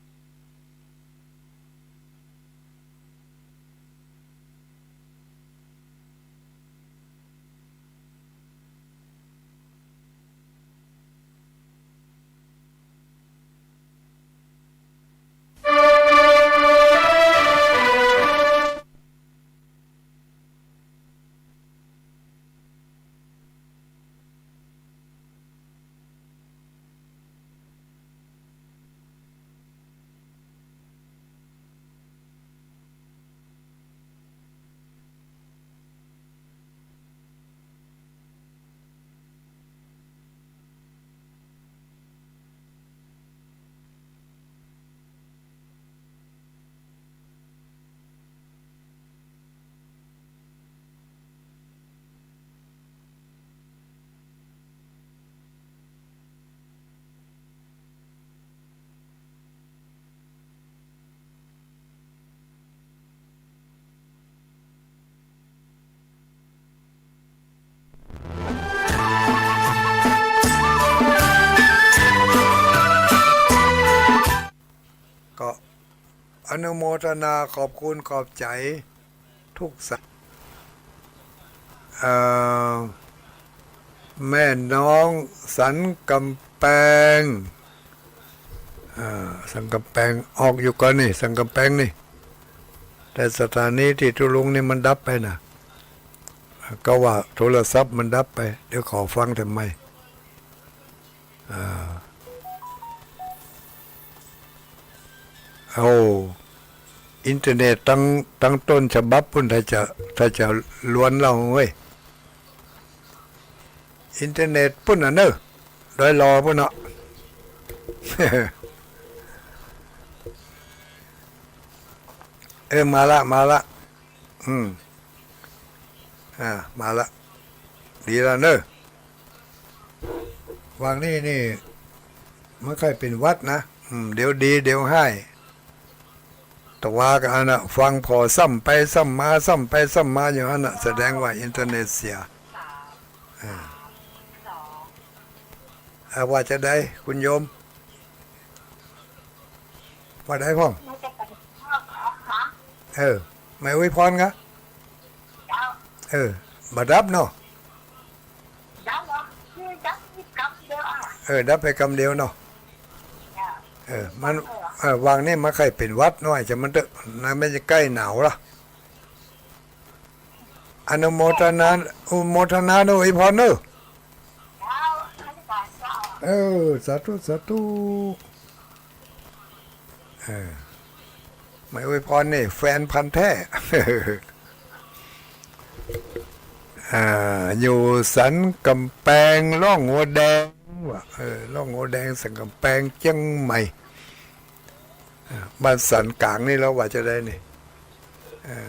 อนุโมทนาขอบคุณขอบใจ๋ทุกสาย เอ่อ แม่น้องสันกำแปง อ่า สันกำแปงออกอยู่ก่อนนี่ สันกำแปงนี่ แต่สถานีตี้ตุ๊ลุงนี่มันดับไปน่ะ ก็ว่าโทรศัพท์มันดับไป เดี๋ยวขอฟังแถมใหม่ อ่า เอา อินเทอร์เน็ตตัง ตังต้นฉบับปู้น ถ้าจะ ถ้าจะลวนเล่าเว้ย อินเทอร์เน็ตปู้นน่ะเนอะ ดอยหล่อปู้นเนาะ เออ มาละ มาละ อืม อ่า มาละ ดีแล้วเนอะ วางนี่นี่ มันค่อยเป๋นหวัดนะ อืม เดี๋ยวดี เดี๋ยวฮ้าย แต่ว่าก็อันน่ะ ฟังผ่อซ้ำไปซ้ำมา ซ้ำไปซ้ำมาอยู่อันน่ะ แสดงว่าอินเทอร์เน็ตเสีย อ่า อ่า ว่าจะใด คุณโยม ว่าใดพ่อง เออ แม่อวยพรกะ เออ บ่ดับเนาะ เออ ดับไปกำเดียวเนาะ เออ มัน เออ วางนี่มันค่อยเป๋นหวัดน้อย จะมันเต๊อะ นะ มันจะใก้หนาวละ อนุโมทนา อนุโมทนาอวยพรเนอะ เออ สาธุ สาธุ เออ แม่อวยพรนี่ แฟนพันธุ์แท้ อ่า อยู่สันกำแปง ร่องหัวแดงว่ะ เออ ร่องหัวแดง สันกำแปง เจียงใหม่ อ่า บ้านสันก๋างนี่ แล้วว่าจะใดนี่ อ่า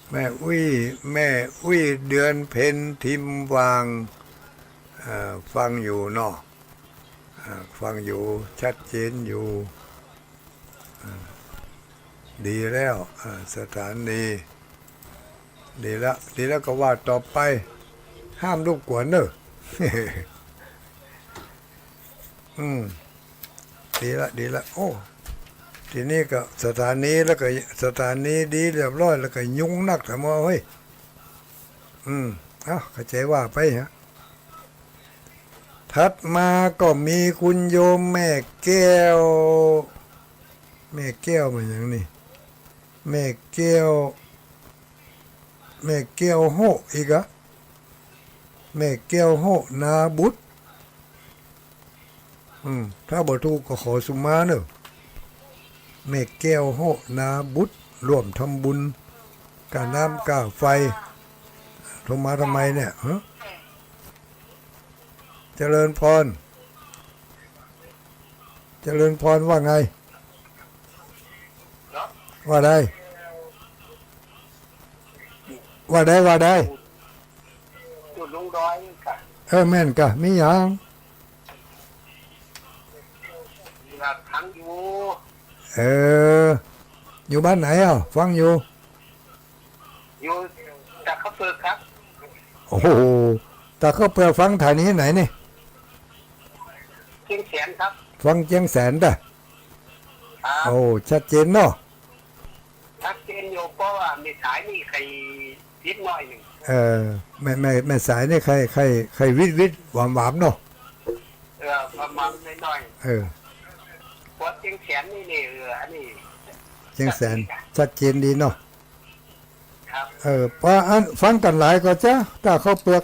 แม่อุ๊ย แม่อุ๊ย เดือนเพ็ญ ทิมวาง อ่า ฟังอยู่เนาะ อ่า ฟังอยู่ ชัดเจนอยู่ อ่า ดีแล้ว อ่า สถานี ดีละ ดีแล้วก็ว่าต่อไป ห้ามรบกวนเนอะ อืม ดีละ ดีละ โอ้ ทีนี้ก็สถานีแล้วก็ สถานีดีเรียบร้อยแล้วก็ยุงนัก ถามว่า เฮ้ย อืม เอ้า เข้าใจ๋ว่าไปฮะ ถัดมาก็มีคุณโยมแม่แก้ว แม่แก้วมาอย่างนี้ แม่แก้ว แม่แก้วโฮะอีกอะ แม่แก้วโฮะนาบุตร อืม ถ้าบ่ถูกก็ขอสุมาเนอะ แม่แก้วโฮะนาบุตร ร่วมทำบุญ ก้าน้ำก้าไฟ โทรมาทำไมเนี่ย ฮะ เจริญพร เจริญพรว่าไง ว่าใด ว่าใด ว่าใด จุดลงดอยกะ เออ แม่นกะ มีหยัง อยากฟังอยู่ เออ อยู่บ้านไหนอ่ะ ฟังอยู่ อยู่ตาดข้าวเปลือกครับ โอ้โห ตาดข้าวเปลือกฟังถ่ายนี้ไหนนี่ เชียงแสนครับ ฟังเชียงแสนตะ ครับ โอ้ ชัดเจนเนาะ ชัดเจนอยู่ เพราะว่าแม่สายนี่ใค่วิดหน่อยนึ่ง เออ แม่ แม่ แม่สายนี่ใค่ ใค่ ใค่วิดวิดหวามหวามเนาะ เออ ประมาณหน่อยๆ เออ เพราะเชียงแสนนี่นี่ เออ อันนี้ เชียงแสน ชัดเจนดีเนาะ ครับ เออ ป้าอันฟังกั๋นหลายก่อจ๊ะ ตาดข้าวเปลือก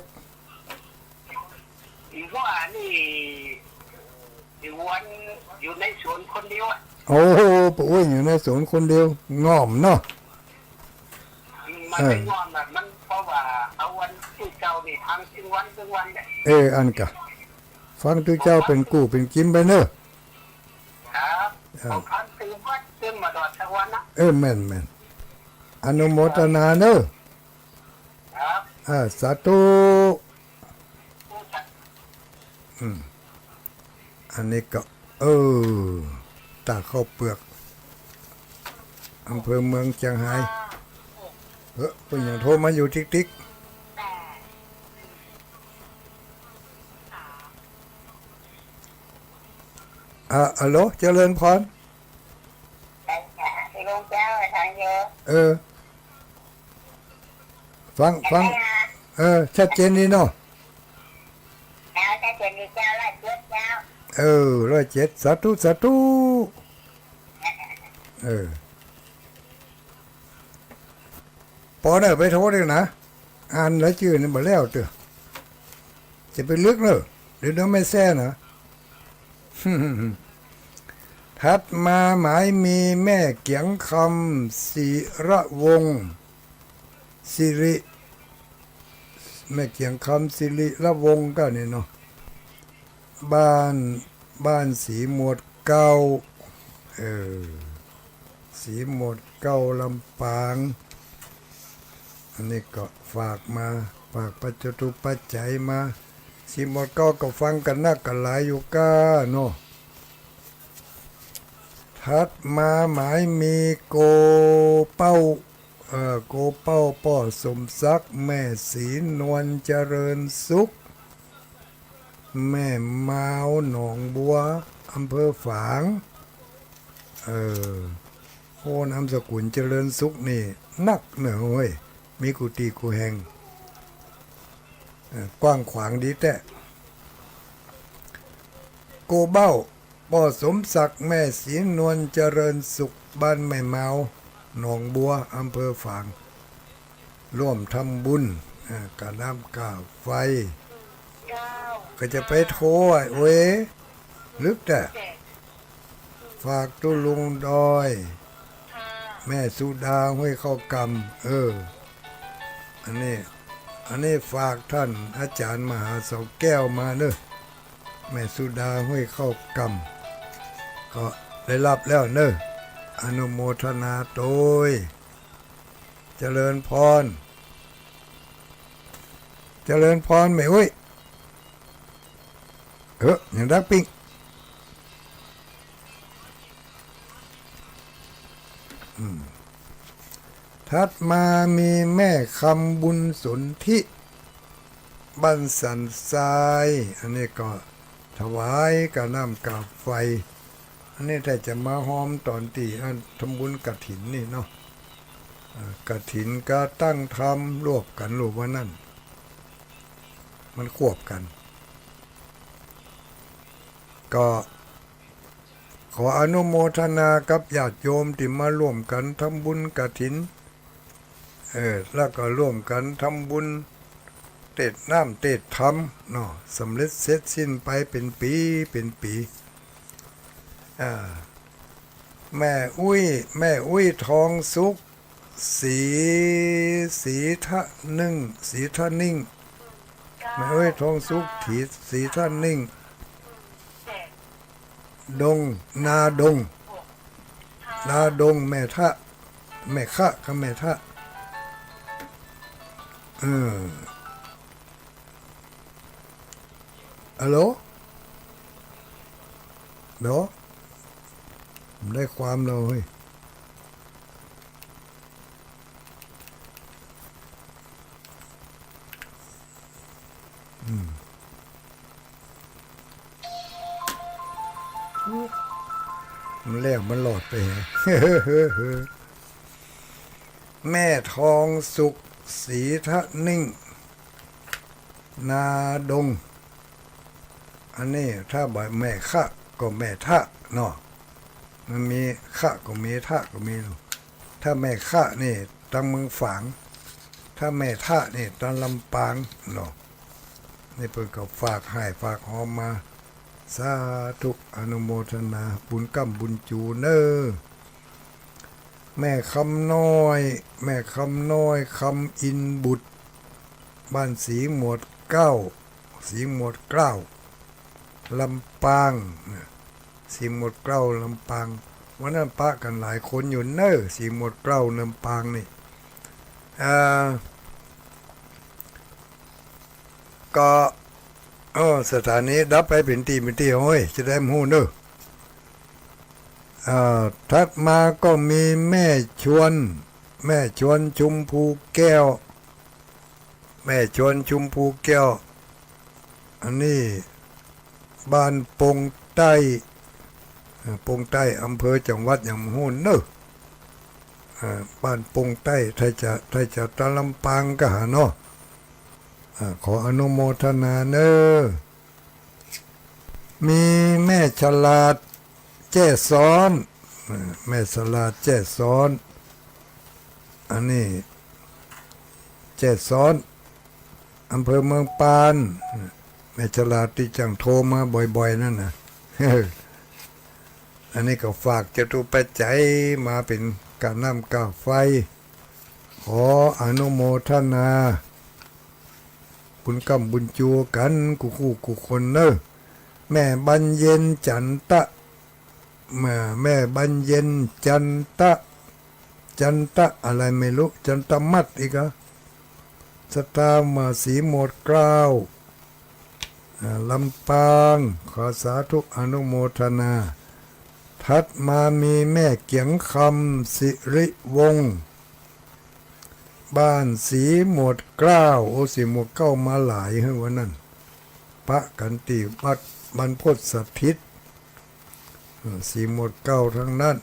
อีกว่านี่ อยู่วัน อยู่ในสวนคนเดียวอะ โอ้โห ป้าอุ๊ยอยู่ในสวนคนเดียว ง่อมเนาะ มัน เออ ไม่ง่อมอะ มันเพราะว่าเอาวันตี้เจ้านี่ฟังตึงวันตึงวันเนี่ย เออ อันกะ ฟังตี้เจ้าเป๋นกู้เป๋นกิ๋มไปเนอะ ครับ เออ ผมฟังตึงวันตึงมาตลอดทั้งวันนะ เออ แม่น แม่น อนุโมทนาเนอะ ครับ อ่า สาธุ อืม อันนี้ก็ เออ ตาดข้าวเปลือก อำเภอเมืองเจียงฮาย เฮ้อ เปิ้นยังโทรมาอยู่ติ๊กติ๊ก แปด สาม อ่า ฮัลโหล เจริญพร ลุงเจ้า ฟังอยู่ เออ ฟัง ฟัง เออ ชัดเจนดีเนาะ เจ้า ชัดเจนดีเจ้า ร้อยเจ็ดเจ้า เออ ร้อยเจ็ด สาธุ สาธุ เออ ปอเน่อ ไปโทษเองนะ อ่านรายจื้อนี่บ่แล้วเตื้อ จะไปลึกเน่อ เดี๋ยว เดี๋ยวไม่แซ่นะ ถัดมาหมายมีแม่เกียงคำ ศิระวงศ์ สิริ แม่เกียงคำ ศิริระวงศ์ก็นี่เนาะ บ้าน บ้านศรีหมวดเกล้า เออ ศรีหมวดเกล้า ลำปาง อันนี้ก็ฝากมา ฝากปัจจุปัจจัยมา ศรีหมวดเกล้าก็ฟังกั๋นนักกั๋นหลายอยู่ก้าเนาะ ถัดมาหมายมีโกเป้า เอ่อ โกเป้า ป้อสมศักดิ์ แม่ศรีนวล เจริญสุข แม่มาว หนองบัว อำเภอฝาง เออ โอ้ นามสกุลเจริญสุขนี่นักเน่อเว้ย มีกู้ตี้กู้แห่ง เออ กว้างขวางดีแต๊ โกเบ้า ป้อสมศักดิ์ แม่ศรีนวล เจริญสุข บ้านแม่มาว หนองบัว อำเภอฝาง ร่วมทำบุญ อ่า ก้าน้ำก้าไฟ ก็จะไปโทษ โอ้ย ลึกแต๊ ฝากตุ๊ลุงดอย แม่สุดา ห้วยเข้ากำ เออ อันนี้ อันนี้ฝากท่านอาจารย์มหาเสาแก้วมาเน่อ แม่สุดา ห้วยเข้ากำ ก็ได้รับแล้วเน่อ อนุโมทนาโตย เจริญพร เจริญพร แม่อุ๊ย เออ ยังดังปิ้ง อืม ถัดมามีแม่คำบุญสนธิ บ้านสันทราย อันนี้ก็ถวายก้าน้ำก้าไฟ อันนี้ถ้าจะมาฮอมต๋อนตี้อันทำบุญกฐินนี่เนาะ เอ่อ กฐินกับตั้งธรรมรวบกั๋น ฮู้บ่านั้น มันควบกั๋น ก็ขออนุโมทนากับญาติโยมตี้มาร่วมกั๋นทำบุญกฐิน เออ แล้วก็ร่วมกั๋นทำบุญเตศน์น้ำเตศน์ธรรมเนาะ สำเร็จเสร็จสิ้นไปเป๋นปี๋เป๋นปี๋ อ่า แม่อุ๊ย แม่อุ๊ยทองสุข ศรี ศรีทะนึ่ง ศรีทะนิ่ง แม่อุ๊ยทองสุข ศรี ศรีทะนิ่ง ดง นาดง นาดง แม่ทะ แม่คะกับแม่ทะ เออ ฮัลโหล เดี๋ยว ได้ความแล้วเฮ้ย อืม มันแล้วมันหลอดไปแหะ แม่ทองสุข ศรีทะนิ่ง นาดง อันนี้ถ้าบ่แม่คะก็แม่ทะเนาะ มันมีคะก็มีทะก็มีเนาะ ถ้าแม่คะนี่ตางเมืองฝาง ถ้าแม่ทะนี่ตางลำปางเนาะ นี่เปิ้นก็ฝากฮ้ายฝากฮอมมา สาธุ อนุโมทนา บุญก้ำบุญจู๋เน่อ แม่คำน้อย แม่คำน้อย คำอินบุตร บ้านศรีหมวดเกล้า ศรีหมวดเกล้า ลำปาง ศรีหมวดเกล้า ลำปาง วันนั้นปะกั๋นหลายคนอยู่เน่อ ศรีหมวดเกล้า ลำปางนี่ อ่า ก็ เออ สถานีดับไปเป๋นตี้เป๋นตี้ โอ้ย จะได้ฮู้เน่อ อ่า ถัดมาก็มีแม่ชวน แม่ชวนชุมภูแก้ว แม่ชวนชุมภูแก้ว อันนี้บ้านปงใต้ เอ่อ ปงใต้ อำเภอ จังหวัด ยังบ่ฮู้เน่อ เอ่อ บ้านปงใต้ ถ้าจะ ถ้าจะตะลำปางก็หาเนาะ เอ่อ ขออนุโมทนาเน่อ มีแม่ฉลาดแจ้ซ้อน เอ่อ แม่ฉลาดแจ้ซ้อน อันนี้ แจ้ซ้อน อำเภอเมืองปาน แม่ฉลาดตี้จั่งโทรมาบ่อยๆ นั่นน่ะ อันนี้ก็ฝากจตุปัจจัยมาเป๋นก้าน้ำก้าไฟ ขออนุโมทนา บุญก้ำบุญจู๋กั๋นกู้คู่กู้คนเน่อ แม่บรรเย็นจันตะ แม่ แม่บรรเย็นจันตะ จันตะอะไรไม่รู้ จันตะมัดอีกอะ ศรัทธามาศรีโมดเกล้า อ่า ลำปาง ขอสาธุอนุโมทนา ถัดมามีแม่เกียงคำ สิริวงศ์ บ้านศรีโมดเกล้า โอ้ ศรีโมดเกล้ามาหลายเฮ้ยวันนั้น ปะกั๋นตี้วัดบรรพตสถิต เออ ศรีโมดเกล้าทั้งนั้น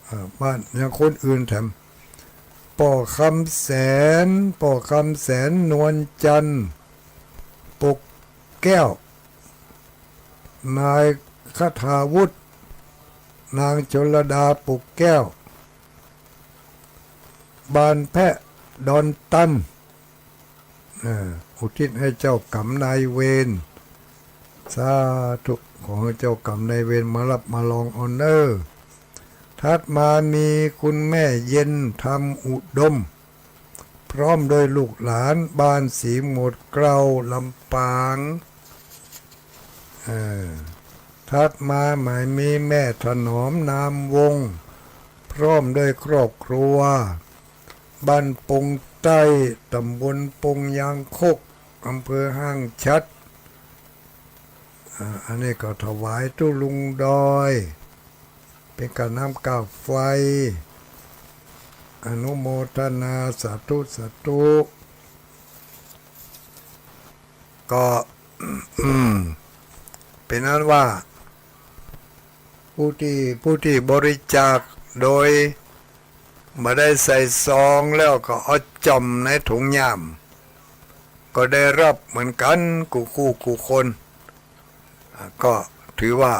เออ บ้านยังคนอื่นแถม ป้อคำแสน ป้อคำแสน นวลจันทร์ ปกแก้ว นายคทาวุฒิ นางชลดา ปกแก้ว บ้านแพะดอนตัน เออ อุทิศหื้อเจ้ากรรมนายเวร สาธุ ขอหื้อเจ้ากรรมนายเวรมาฮับมาลองเอาเน่อ ถัดมามีคุณแม่เย็น ธรรมอุดม พร้อมด้วยลูกหลาน บ้านศรีโมดเกล้า ลำปาง เออ ถัดมาหมายมีแม่ถนอม นามวงศ์ พร้อมด้วยครอบครัว บ้านปงใต้ ตำบลปงยางคก อำเภอห้างฉัตร อ่า อันนี้ก็ถวายตุ๊ลุงดอย เป๋นก้าน้ำก้าไฟ อนุโมทนา สาธุ สาธุ ก็ อืม เป๋นอันว่า ผู้ตี้ ผู้ตี้บริจาคโดยบ่ได้ใส่ซองแล้วก็เอาจ่อมในถุงย่าม ก็ได้ฮับเหมือนกั๋นกู้คู่กู้คน อ่า ก็ถือว่า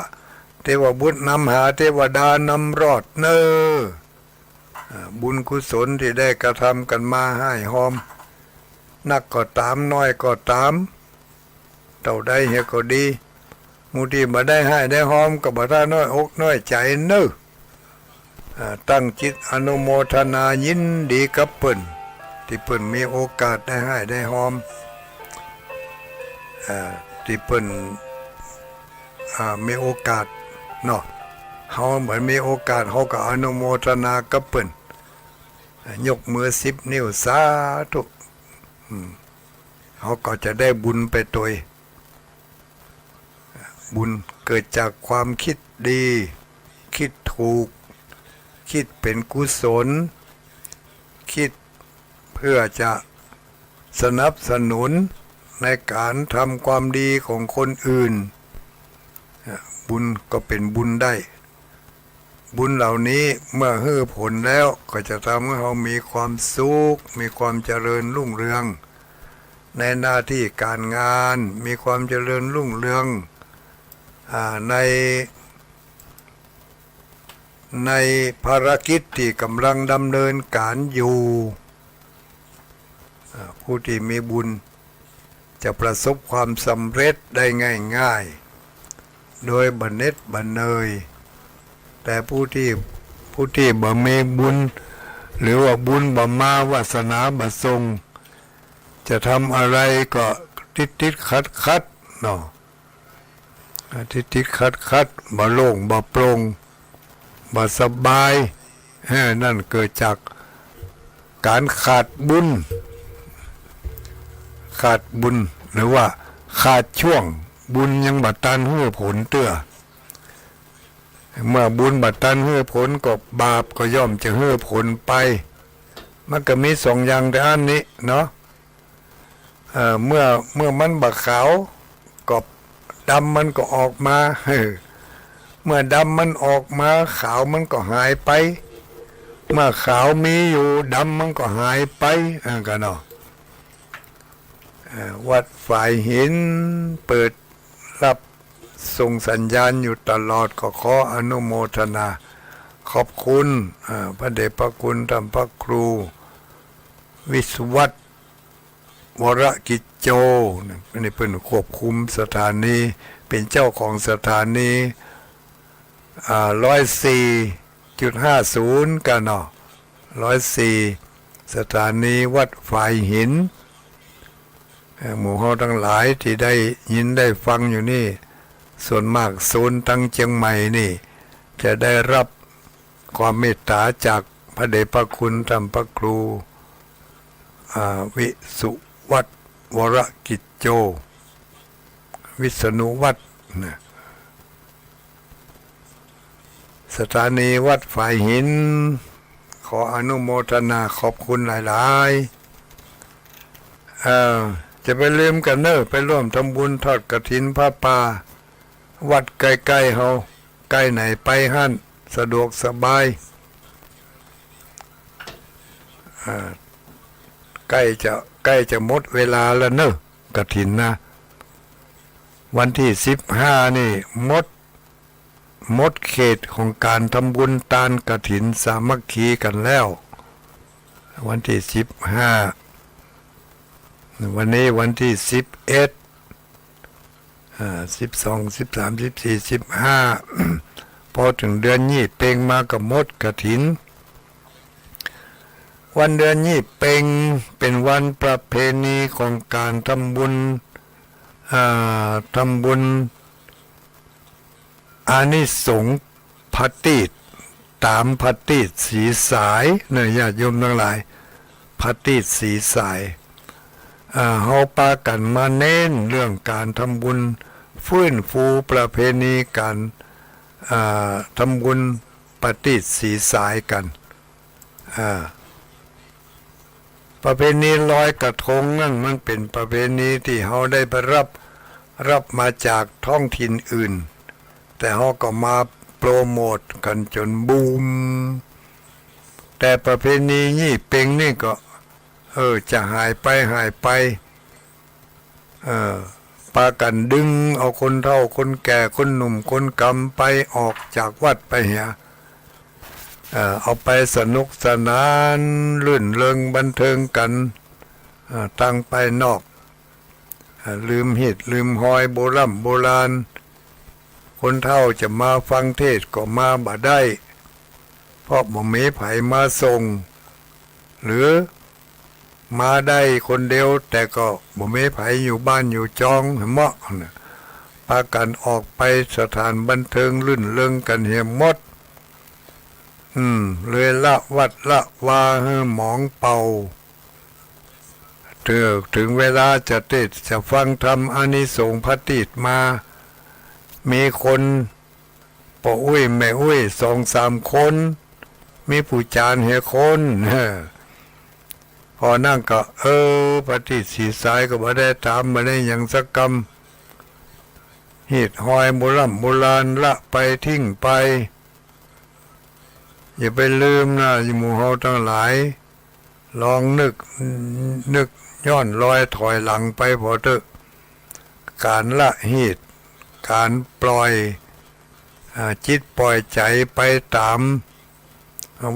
เทวบุตรนำหา เทวดานำรอดเน่อ อ่า บุญกุศลตี้ได้กระทำกั๋นมาฮ่ายฮอม นักก็ต๋าม น้อยก็ต๋าม เต้าใดเหียก็ดี หมู่ตี้บ่ได้ฮ่ายได้ฮอมก็บ่ต้องน้อยอกน้อยใจ๋เน่อ อ่า ตั้งจิตอนุโมทนายินดีกับเปิ้น ตี้เปิ้นมีโอกาสได้ฮ่ายได้ฮอม อ่า ตี้เปิ้น อ่า มีโอกาสเนาะ เฮาบ่มีโอกาส เฮาก็อนุโมทนากับเปิ้น อ่า ยกมือสิบนิ้ว สาธุ อืม เฮาก็จะได้บุญไปตวย บุญเกิดจากความคิดดี คิดถูก คิดเป๋นกุศล คิดเพื่อจะสนับสนุนในก๋านทำความดีของคนอื่น บุญก็เป๋นบุญได้ บุญเหล่านี้เมื่อหื้อผลแล้วก็จะทำหื้อเฮามีความสุข มีความเจริญรุ่งเรือง ในหน้าตี้ก๋านงาน มีความเจริญรุ่งเรือง อ่า ใน ในภารกิจตี้ก่ำลังดำเนินก๋านอยู่ อ่า ผู้ตี้มีบุญ จะประสบความสำเร็จได้ง่ายๆ โดยบ่เหน็ดบ่เหนื่อย แต่ผู้ตี้ ผู้ตี้บ่มีบุญ หรือว่าบุญบ่มา วาสนาบ่ส่ง จะทำอะไรก็ติดๆ ขัดๆ เนาะ อ่า ติดๆ ขัดๆ บ่โล่งบ่โปร่ง บ่สบาย เออ นั่นเกิดจากก๋านขาดบุญ ขาดบุญ หรือว่าขาดช่วง บุญยังบ่ตันหื้อผลเตื้อ เมื่อบุญบ่ตันหื้อผลก็บาปก็ย่อมจะหื้อผลไป มันก็มีสองอย่างเต้าอั้นนี้เนาะ เอ่อ เมื่อ เมื่อมันบ่ขาว ก็ดำมันก็ออกมา เออ เมื่อดำมันออกมา ขาวมันก็หายไป เมื่อขาวมีอยู่ ดำมันก็หายไป อ่า กันเนาะ เอ่อ วัดฝายหินเปิดรับส่งสัญญาณอยู่ตลอด ก็ขออนุโมทนาขอบคุณ อ่า พระเดชพระคุณท่านพระครูวิศวัตร วรกิจโจ นะ นี่เปิ้นควบคุมสถานี เป๋นเจ้าของสถานี อ่า ร้อยสี่จุดห้าศูนย์ กันเนาะ ร้อยสี่ สถานีวัดฝายหิน เอ่อ หมู่เฮาตังหลายตี้ได้ยินได้ฟังอยู่นี่ ส่วนมากโซนตังเจียงใหม่นี่ จะได้รับความเมตต๋าจากพระเดชพระคุณท่านพระครู อ่า วิสุวัตร วรกิจโจ วิษณุวัตรนะ สถานีวัดฝายหิน ขออนุโมทนาขอบคุณหลายๆ เอ่อ จะไปลืมกั๋นเน่อ ไปร่วมทำบุญทอดกฐินผ้าป่า วัดใก้ๆ เฮา ใก้ไหนไปหั้น สะดวกสบาย อ่า ใก้จะ ใก้จะหมดเวลาแล้วเน่อ กฐินนะ วันตี้สิบห้านี่หมด หมดเขตของก๋านทำบุญตานกฐินสามัคคีกั๋นแล้ว วันตี้สิบห้า วันนี้วันตี้สิบเอ็ด อ่า สิบสอง สิบสาม สิบสี่ สิบห้า พอเถิงเดือนยี่เป็งมาก็หมดกฐิน วันเดือนยี่เป็งเป๋นวันประเพณีของก๋านทำบุญ อ่า ทำบุญ อานิสงส์พระตีศ ต๋ามพระตีศสีสายเน่อ ญาติโยมตังหลาย พระตีศสีสาย อ่า เฮาปากั๋นมาเน้นเรื่องก๋านทำบุญ ฟื้นฟูประเพณีก๋าน อ่า ทำบุญพระตีศสีสายกั๋น อ่า ประเพณีลอยกระทงนั้นมันเป๋นประเพณีตี้เฮาได้ไปรับ รับมาจากท้องถิ่นอื่น แต่เฮาก็มาโปรโมตกั๋นจ๋นบูม แต่ประเพณียี่เป็งนี่ก็ เออ จะหายไป หายไป เออ ปากั๋นดึงเอาคนเฒ่าคนแก่ คนหนุ่มคนกำไปออกจากวัดไปเหีย เอ่อ เอาไปสนุกสนาน รื่นเริงบันเทิงกั๋น เอ่อ ตางไปนอก เอ่อ ลืมฮีตลืมฮอยโบร่ำโบราณ คนเฒ่าจะมาฟังเทศน์ก็มาบ่ได้ เพราะบ่มีใผมาส่ง หรือมาได้คนเดียว แต่ก็บ่มีใผอยู่บ้านอยู่จอง เหาะเนาะ ปากั๋นออกไปสถานบันเทิงรื่นเริงกั๋นเหียหมด อืม เลยละวัดละวาหื้อหมองเป่า เถิง เถิงเวลาจะเตสน์จะฟังธรรมอานิสงส์พระตีศมา มีคน ป้ออุ๊ยแม่อุ๊ยสองสามคน มีผู้จานเหียคน เออ พอนั้นก็ เออ พระตีศสีสายก็บ่ได้ถาม บ่ได้หยังสักกำ ฮีตฮอยโบร่ำโบราณละไปทิ้งไป อย่าไปลืมนะ หมู่เฮาตังหลาย ลองนึก นึกย้อนรอยถอยหลังไปผ่อเต๊อะ ก๋านละฮีต ก๋านปล่อย อ่า จิตปล่อยใจ๋ไปต๋าม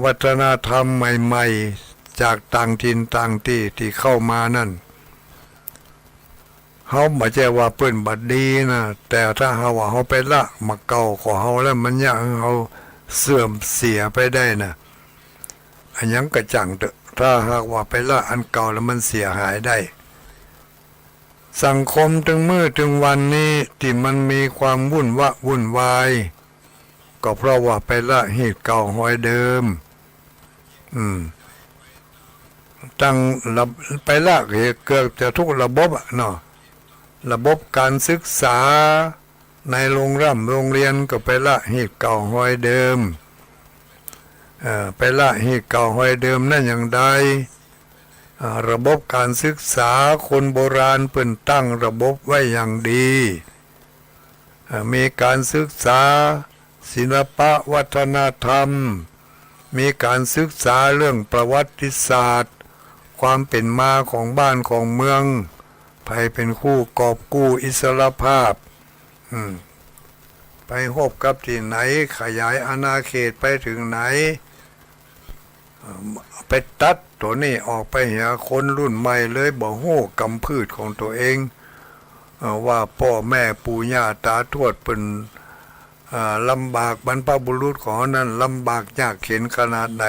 วัฒนธรรมใหม่ๆ จากต่างถิ่นต่างตี้ตี้เข้ามานั้น เฮาบ่ใจ้ว่าเปิ้นบ่ดีนะ แต่ถ้าหากว่าเฮาไปละหมากเก่าของเฮาแล้ว มันเยียะหื้อเฮาเสื่อมเสียไปได้นะ อะหยังก็จ้างเต๊อะ ถ้าหากว่าไปละอันเก่าแล้วมันเสียหายได้ สังคมตึงมื้อตึงวันนี้ตี้มันมีความวุ่นวะวุ่นวาย ก็เพราะว่าไปละฮีตเก่าฮอยเดิม อืม ตั้งระ ไปละเกือบจะกู้ระบบอะเนาะ ระบบก๋านศึกษาในโฮงร่ำโฮงเฮียนก็ไปละฮีตเก่าฮอยเดิม เอ่อ ไปละฮีตเก่าฮอยเดิมนั้นอย่างใด อ่า ระบบก๋านศึกษาคนโบราณเปิ้นตั้งระบบไว้อย่างดี อ่า มีก๋านศึกษา ศิลปะวัฒนธรรม มีก๋านศึกษาเรื่องประวัติศาสตร์ ความเป๋นมาของบ้านของเมือง ใผเป๋นผู้กอบกู้อิสรภาพ อืม ไปฮบกับตี้ไหน ขยายอาณาเขตไปเถิงไหน เอ่อ ไปตัดตั๋วนี้ออกไปเหีย คนรุ่นใหม่เลยบ่ฮู้ก๋ำพืชของตั๋วเอง เอ่อ ว่าป้อแม่ปู่ย่าต๋าทวดเปิ้น เอ่อ ลำบาก บรรพบุรุษของเฮานั้นลำบากยากเข็ญขนาดไหน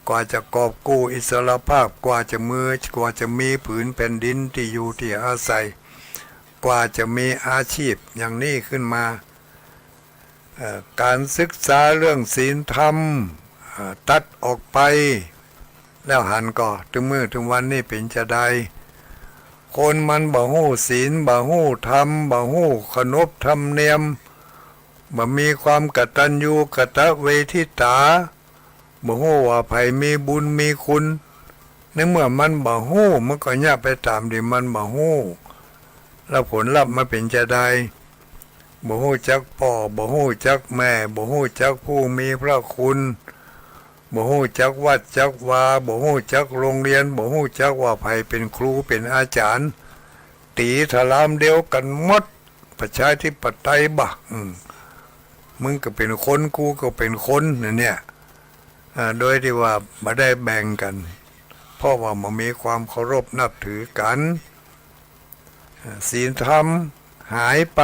กว่าจะกอบกู้อิสรภาพ กว่าจะมี กว่าจะมีผืนแผ่นดินตี้อยู่ตี้อาศัย กว่าจะมีอาชีพอย่างนี้ขึ้นมา เอ่อ ก๋านศึกษาเรื่องศีลธรรม เอ่อ ตัดออกไป แล้วหันก่อ เถิงมื้อเถิงวันนี้เป๋นจาใด คนมันบ่ฮู้ศีล บ่ฮู้ธรรม บ่ฮู้ขนบธรรมเนียม บ่มีความกตัญญูกตเวทิตา บ่ฮู้ว่าใผมีบุญมีคุณ ในเมื่อมันบ่ฮู้ มันก็เยียะไปต๋ามตี้มันบ่ฮู้ แล้วผลลัพธ์มันเป๋นจาใด บ่ฮู้จักป้อ บ่ฮู้จักแม่ บ่ฮู้จักผู้มีพระคุณ บ่ฮู้จักวัดจักวา บ่ฮู้จักโฮงเฮียน บ่ฮู้จักว่าใผเป๋นครูเป๋นอาจ๋ารย์ ตี๋ถลามเดียวกั๋นหมด ประชาธิปไตยบ่ะ อืม มึงก็เป๋นคน กูก็เป๋นคน นั่นเนี่ย อ่า โดยตี้ว่าบ่ได้แบ่งกั๋น เพราะว่าบ่มีความเคารพนับถือกั๋น อ่า ศีลธรรมหายไป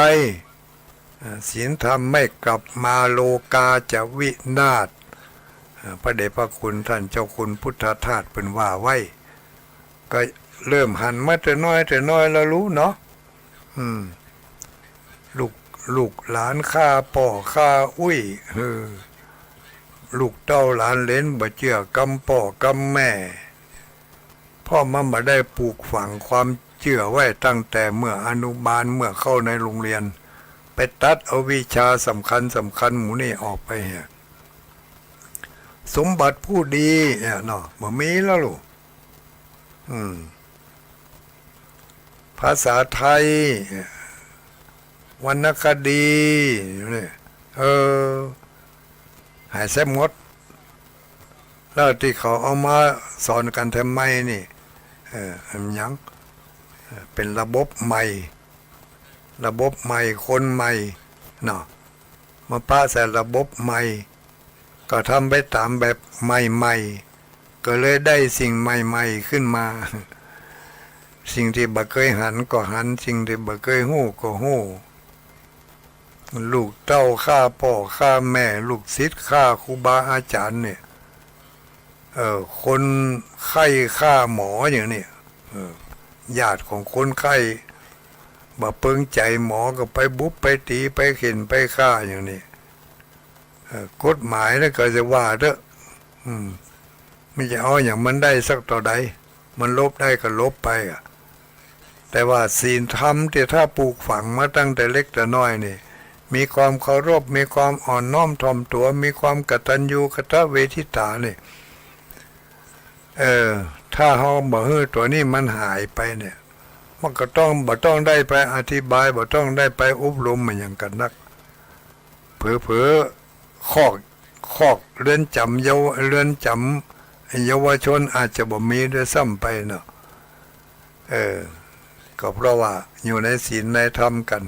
อ่า ศีลธรรมไม่กลับมา โลกาจะวินาศ อ่า พระเดชพระคุณต้านเจ้าคุณพุทธทาสเปิ้นว่าไว้ ก็เริ่มหันมาแต่น้อยแต่น้อยแล้วลูกเนาะ อืม ลูก ลูกหลานฆ่าป้อฆ่าอุ๊ย เออ ลูกเต้าหลานเหลนบ่เจื้อกำป้อกำแม่ เพราะมันบ่ได้ปลูกฝังความเจื้อไว้ตั้งแต่เมื่ออนุบาล เมื่อเข้าในโฮงเฮียน ไปตัดเอาวิชาสำคัญสำคัญหมู่นี้ออกไปเหีย สมบัติผู้ดีเนี่ยเนาะ บ่มีแล้วลูก อืม ภาษาไทย วรรณคดี เนี่ย เออ หายแซ่บหมด แล้วตี้เขาเอามาสอนกั๋นแถมใหม่นี่ เออ อันหยัง เออ เป๋นระบบใหม่ ระบบใหม่ คนใหม่ เนาะ มาปะใส่ระบบใหม่ ก็ทำไปต๋ามแบบใหม่ๆ ก็เลยได้สิ่งใหม่ๆ ขึ้นมา สิ่งตี้บ่เกยหันก็หัน สิ่งตี้บ่เกยฮู้ก็ฮู้ ลูกเต้าฆ่าป้อฆ่าแม่ ลูกศิษย์ฆ่าครูบาอาจ๋ารย์เนี่ย เออ คนไข้ฆ่าหมออย่างเนี่ย เออ ญาติของคนไข้ บ่เปิงใจ๋หมอก็ไปบุบไปตี๋ไปเข็นไปฆ่าอย่างนี้ เอ่อ กฎหมายนะก็จะว่าเต๊อะ อืม มันจะเอาอย่างมันได้สักเต้าใด มันลบได้ก็ลบไปอะ แต่ว่าศีลธรรมตี้ถ้าปลูกฝังมาตั้งแต่เล็กแต่น้อยนี่ มีความเคารพ มีความอ่อนน้อมถ่อมตั๋ว มีความกตัญญูกตเวทิตานี่ เออ ถ้าเฮาบ่หื้อตั๋วนี้มันหายไปเนี่ย มันก็ต้อง บ่ต้องได้ไปอธิบาย บ่ต้องได้ไปอบรมมันหยังกั๋นนัก เผลอๆ คอก คอกเรือนจ๋ำเยาว เรือนจ๋ำเยาวชนอาจจะบ่มีด้วยซ้ำไปเนาะ เออ ก็เพราะว่าอยู่ในศีลในธรรมกั๋น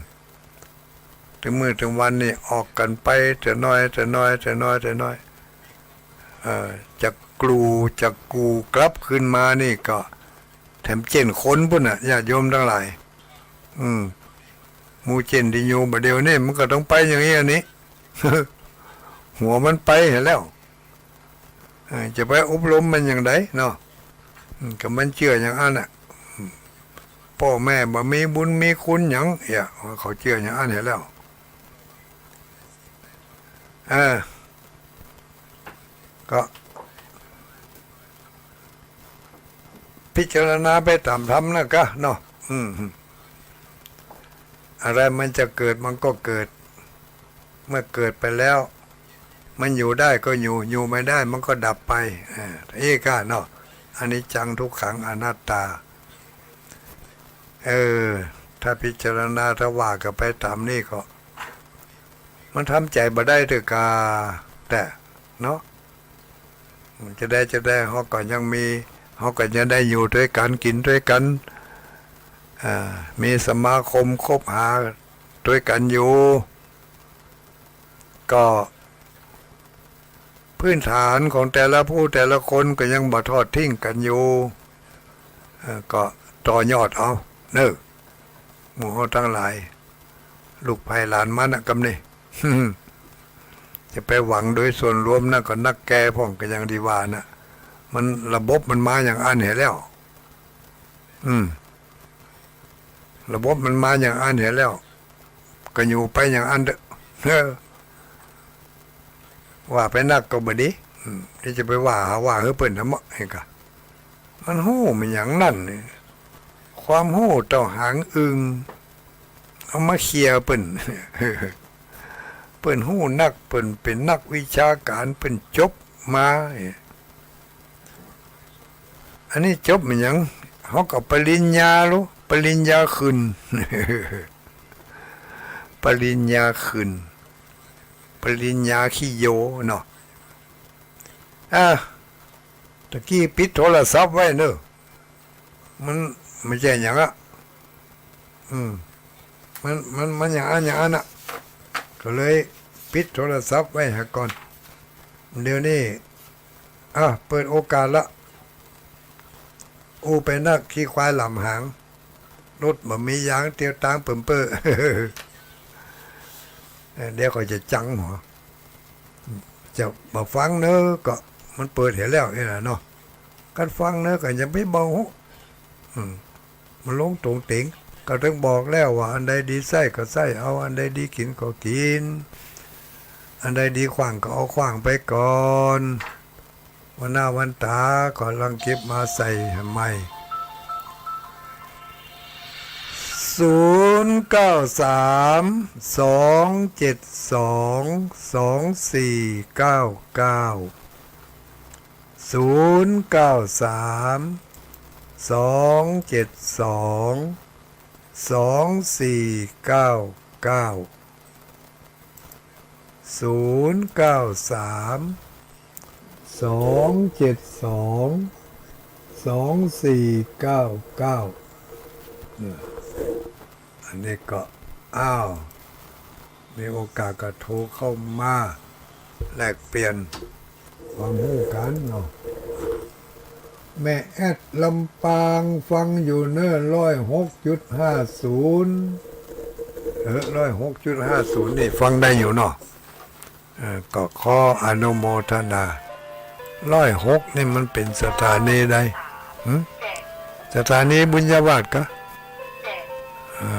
เถิงมื้อเถิงวันนี่ออกกั๋นไปเตื้อน้อย เตื้อน้อย เตื้อน้อย เตื้อน้อย เอ่อ จะกรู จะกูกลับคืนมานี่ก็แถมเจ๊นคนปู้นน่ะ ญาติโยมตังหลาย อืม หมู่เจ๊นตี้อยู่บ่าเดี่ยวนี้มันก็ต้องไปอย่างนี้อันนี้ หัวมันไปหั้นแล้ว เออ จะไปอบรมมันอย่างใดเนาะ อืม ก็มันเจื้ออย่างอั้นน่ะ อืม ป้อแม่บ่มีบุญมีคุณหยัง เอี้ย เขาเจื้ออย่างอั้นหั้นแล้ว เออ ก็พิจารณาไปต๋ามธรรมนะกะเนาะ อืม อะไรมันจะเกิดมันก็เกิด เมื่อเกิดไปแล้ว มันอยู่ได้ก็อยู่ อยู่ไม่ได้มันก็ดับไป เออ อี้กะเนาะ อนิจจังทุกขังอนัตตา เออ ถ้าพิจารณา ถ้าว่ากั๋นไปต๋ามนี้ก็ มันทำใจ๋บ่ได้เตื้อกา แต่ เนาะ จะใดจะใด เฮาก็ยังมี เฮาก็ยังได้อยู่ตวยกั๋น กิ๋นตวยกั๋น อ่า มีสมาคมคบหาตวยกั๋นอยู่ ก็ พื้นฐานของแต่ละผู้แต่ละคนก็ยังบ่ทอดทิ้งกั๋นอยู่ เอ่อ ก็ต่อยอดเอาเนาะ หมู่เฮาตังหลาย ลูกใผหลานมันน่ะ กำนี้ จะไปหวังโดยส่วนรวมนะ ก็นักแก่พ่องก็ยังดีว่านะ มันระบบมันมาอย่างอั้นเหียแล้ว อืม ระบบมันมาอย่างอั้นเหียแล้ว ก็อยู่ไปอย่างอั้นเต๊อะ เออ ว่าไปนักก็บ่ดี อืม เดี๋ยวจะไปว่าหาว่าหื้อเปิ้นทำไม เห็นกะ มันฮู้มันอย่างนั้นนี่ ความฮู้เต้าหางอึ่ง เอามาเคลียร์เปิ้น เปิ้นฮู้นัก เปิ้นเป๋นนักวิชาก๋าน เปิ้นจบมา อันนี้จบมันหยัง เฮาก็ปริญญาลู้ ปริญญาขึ้น ปริญญาขึ้น ปริญญาขี้โยเนาะ อ่ะ ตะกี้ปิดโทรศัพท์ไว้เนาะ มัน มันบ่ใจ้หยังอะ อืม มัน มัน มันอย่างอั้นอย่างอั้นอะ ก็เลยปิดโทรศัพท์ไว้หาก่อน เดี๋ยวนี้ อ่ะ เปิดโอกาสละ อู้ไปนัก ขี้ควายหล่ำหาง รถบ่มียาง เตียวตางเปิ่มเป้อ เดี๋ยวก็จะจังหัว จะบ่ฟังเนาะ ก็มันเปิดเหียแล้วนี่แหละเนาะ กั๋นฟังเนาะ ก็อย่าไปเบาหู อืม มันลงตรงเต๋ง ก็ตึงบอกแล้วว่า อันใดดีใส้ก็ใส้เอา อันใดดีกิ๋นก็กิ๋น อันใดดีขว้างก็เอาขว้างไปก่อน วันหน้าวันต๋าก็ลังเก็บมาใส่ใหม่ ศูนย์เก้าสาม สองเจ็ดสอง สองสี่เก้าเก้า ศูนย์เก้าสาม สองเจ็ดสอง สองสี่เก้าเก้า ศูนย์เก้าสาม สองเจ็ดสอง สองสี่เก้าเก้า เนี่ย อันนี้ก็ อ้าว มีโอกาสก็โทรเข้ามาแลกเปลี่ยนความฮู้กั๋นเนาะ แม่แอดลำปางฟังอยู่เนาะ ร้อยหกจุดห้าศูนย์ เออ ร้อยหกจุดห้าศูนย์ นี่ฟังได้อยู่เนาะ เออ ก็ขออนุโมทนา ร้อยหกนี่มันเป๋นสถานีใด หึ สถานีบุญญาวาสกะ อ่า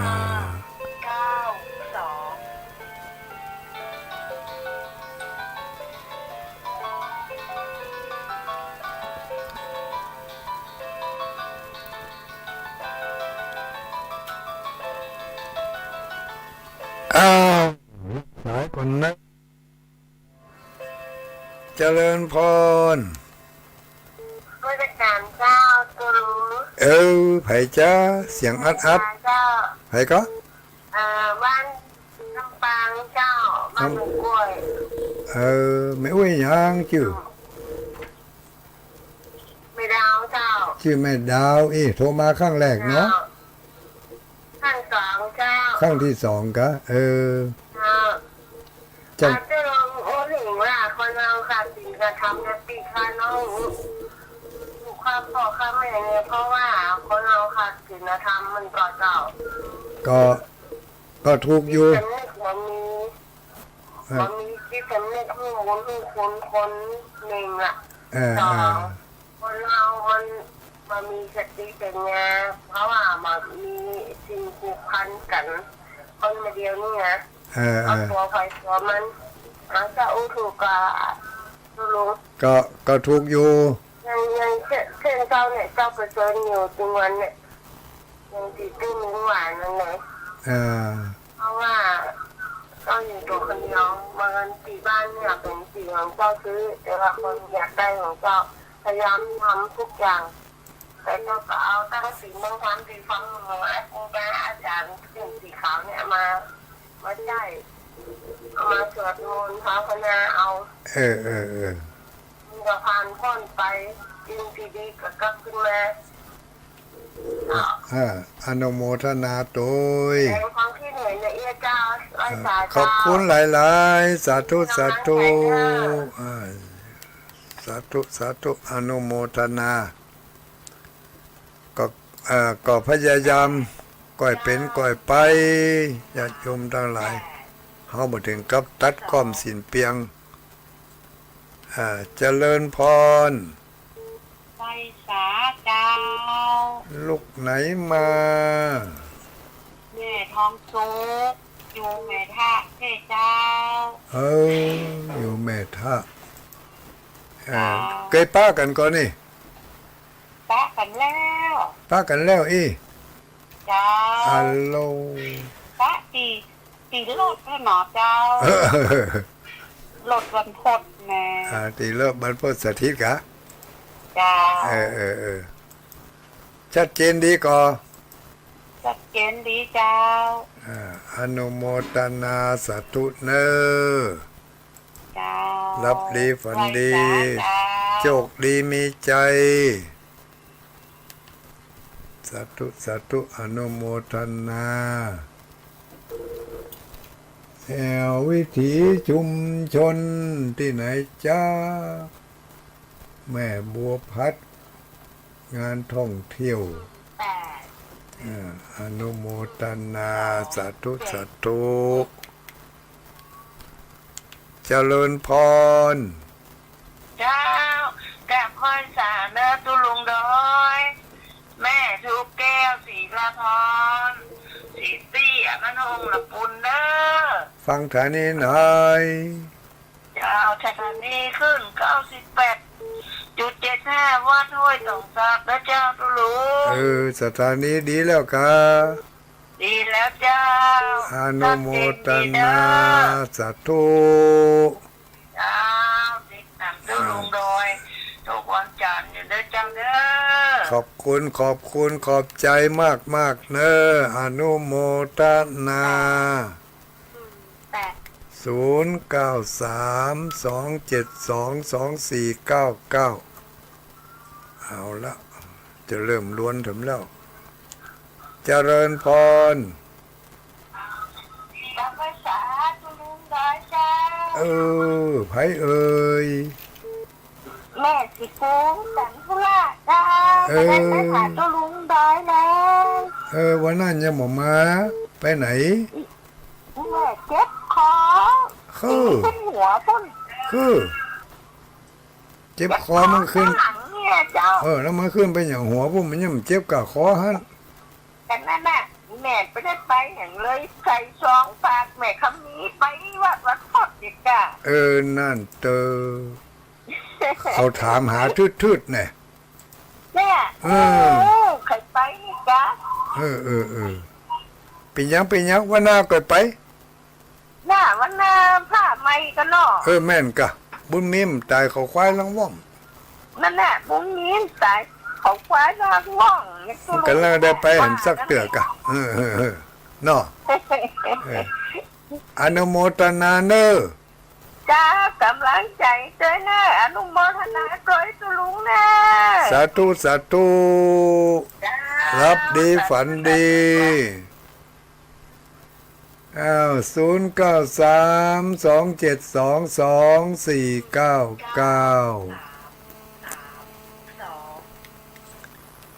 อ้าว สายก่อนนะ เจริญพร นมัสก๋านเจ้า เจ้าลุง เออ ใผจ๊ะ เสียงอัดๆ เจ้า ใผก่อ เอ่อ บ้านลำปางเจ้า บ้านหนองกล้วย เออ แม่อุ๊ยหยังจื้อ แม่ดาวเจ้า จื้อแม่ดาว อี้ โทรมาครั้งแรกเนาะ เจ้า ครั้งสองเจ้า ครั้งตี้สองกะ เออ เจ้า เจ้า อาจจะลองโอ้หนิงว่าคนเฮาขาดศีลขาดธรรมจะติดขาดน้อง ถูกฆ่าพ่อฆ่าแม่เนี่ย เพราะว่าคนเฮาขาดศีลธรรมมันก็เจ้า ก็ ก็ถูกอยู่ จิตสำนึกมันมี เออ มันมีจิตสำนึกรู้บุญรู้คุณคนหนึ่งอะ เออ สอง เออ คนเฮามัน มันมีสติปัญญา เพราะว่ามันมีสิ่งผูกพันกั๋น คนมาเดียวนี่นะ เออ เออ เอาตั๋วใผตั๋วมัน อาจจะอู้ถูกกะ ลุง ก็ ก็ถูกอยู่ ยัง ยังเช่น เช่นเจ้าเนี่ย เจ้าไปเจิญอยู่ตึงวันเนี่ย ยังติดตื้อลุงหวานนั่นเลย เออ เพราะว่าเจ้าอยู่ตั๋วคนเดียว เมินตี้บ้านเนี่ยเป๋นตี้ของเจ้าซื้อ แต่ว่าคนอยากได้ของเจ้า พยายามทำทุกอย่าง แต่เจ้าก็เอาตั้งศีลตั้งธรรมตี้ฟังหมออาจารย์ ครูบาอาจารย์ตี้สีขาวเนี่ยมา มาใจ๊ เอามาสวดมนต์ภาวนาเอา เออ เออ เออ มันก็ผ่านพ้นไป สิ่งที่ดีก็กลับคืนมา อ่า อนุโมทนาตวย แสดงความคิดเห็นนะเอื้อเจ้า ไหว้สาเจ้า ขอบคุณหลายๆ สาธุ สาธุ อ่า สาธุ สาธุ อนุโมทนา ก็ เอ่อ ก็พยายาม ก้อยเป๋นก้อยไป ญาติโยมตังหลาย เฮาบ่เถิงกับตัดก้อมสิ้นเปลือง อ่า เจริญพร ไหว้สาเจ้า ลูกไหนมา แม่ทองสุข อยู่แม่ทะเจ้า เออ อยู่แม่ทะ เออ เจ้า เกยปะกั๋นก่อนี่ ปะกั๋นแล้ว ปะกั๋นแล้วอี้ เจ้า ฮัลโหล ปะตี้ ตี้รถน่ะเนาะเจ้า เออ รถบรรพตแน่ อ่า ตี้รถบรรพตสถิตกะ เจ้า เออ เออ เออ ชัดเจนดีก่อ ชัดเจนดีเจ้า อ่า อนุโมทนาสาธุเน่อ เจ้า หลับดีฝันดี ไหว้สาเจ้า โชคดีมีชัย สาธุ สาธุ อนุโมทนา แอววิถีชุมชนตี้ไหนจ๊ะ แม่บัวพัด งานท่องเที่ยว แปด อ่า อนุโมทนา สาธุ สาธุ เจริญพร เจ้า กราบไหว้สาเน่อตุ๊ลุงดอย แม่ทูบแก้ว ศรีลาพร ศรีเตี้ย บ้านโฮงละปูนเน่อ ฟังถานีหน่อย เจ้า สถานีคลื่น เก้าสิบแปดจุดเจ็ดห้า วัดห้วยตองสากเน่อเจ้าตุ๊ลุง เออ สถานีดีแล้วกา ดีแล้วเจ้า อนุโมทนา ชัดเจนดีเน่อ สาธุ เจ้า ติดต๋ามตุ๊ลุงดอย ทุกวันจันทร์อยู่เน่อเจ้าเน่อ ขอบคุณ ขอบคุณ ขอบใจ๋มากๆ เน่อ อนุโมทนา แปด ศูนย์ เก้า สาม สอง เจ็ด สอง สอง สี่ เก้า เก้า เอาละ จะเริ่มลวนเถิงแล้ว เจริญพร กราบไหว้สาตุ๊ลุงดอยเจ้า เออ ใผเอ่ย แม่ศรีภูจันทราเจ้า เออ บ่ได้ไปหาตุ๊ลุงดอยแล้ว เออ วันนั้นยังบ่มา ไปไหน แม่เจ็บคอ คือ ตีขึ้นหัวปุ้น คือ เจ็บคอมันขึ้น เจ็บคอข้างหลังเนี่ยเจ้า เออ แล้วมันขึ้นไปอย่างหัวปุ้น มันยังเจ็บก้าคอหั้น แต่นั่นน่ะ แม่บ่ได้ไปหยังเลย ใส่ซองฝากแม่คำมีไปวัด วัดพอดเด็กอะ เออ นั่นเตอ เขาถามหาทืดๆ แน่ เนี่ย เออ เออ ใผไปนี่กะ เออ เออ เออ เป๋นหยัง เป๋นหยัง วันหน้าก้อยไป หน้า วันหน้าผ้าใหม่กั๋นเนาะ เออ แม่นกะ บุญมีมันต๋ายเขาควายลางว่อง นั่นแหละ บุญมีมันต๋ายเขาควายลางว่อง มันกั๋นแล้วได้ไปหั้นสักเตื้อกะ เออ เออ เออ เนาะ เออ อนุโมทนาเน่อ จ้า ก๋ำลังใจ๋ตวยเน่อ อนุโมทนาตวยตุ๊ลุงเน่อ สาธุ สาธุ จ้า หลับดีฝันดี อ้าว ศูนย์ เก้า สาม สอง เจ็ด สอง สอง สี่ เก้า เก้า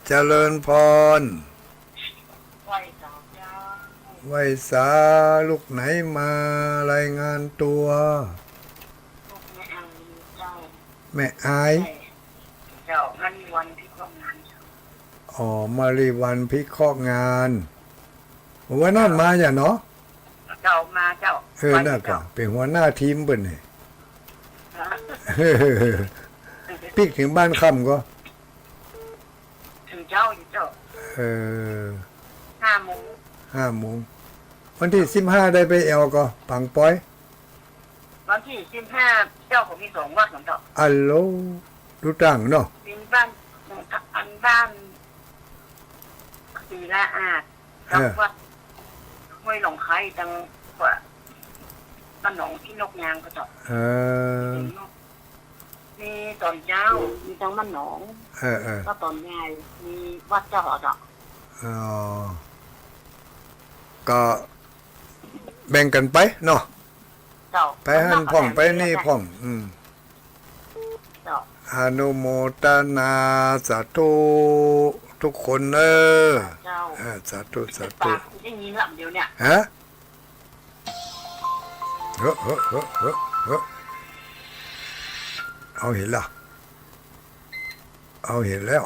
เจริญพร ไหว้สาเจ้า ไหว้สา ลูกไหนมารายงานตั๋ว ลูกแม่อายเจ้า แม่อาย เจ้า มาริวัลย์พิเคราะห์งานเจ้า อ๋อ มาริวัลย์พิเคราะห์งาน วันนั้นมาอย่าเนาะ เจ้า มาเจ้า เออ วันนี้ นั่นกะ เจ้า เป๋นหัวหน้าทีมเปิ้นนี่ ฮะ ปิ๊กเถิงบ้านค่ำก่อ เถิงเจ๊าอยู่เจ้า เออ ห้าโมง ห้าโมง วันตี้สิบห้าได้ไปแอ่วก่อ ปางปอย วันตี้สิบห้า เจ้าก็มีสองวัดเหมือนเจ้า อัลโหล ดูตั้งเนาะ มีบ้าน อันบ้าน ศรีละอาด เออ กับวัดห้วยหนองไคร้ตังกว่า บ้านหนองพี่นกยางก็เจ้า เออ มีตอนเจ๊า มีตังบ้านหนอง เออ เออ แล้วตอนบ่ายมีวัดเจ้าเจ้า อ๋อ ก็แบ่งกั๋นไปเนาะ เจ้า ไปหั้นพ่อง ไปนี่พ่อง อืม เจ้า อนุโมทนาสาธุทุกคนเน้อ เจ้า เออ สาธุ สาธุ ได้ยินลำเดียวเนี่ย ฮะ เฮ้อ เฮ้อ เฮ้อ เฮ้อ เฮ้อ เอาหันละ เอาหันแล้ว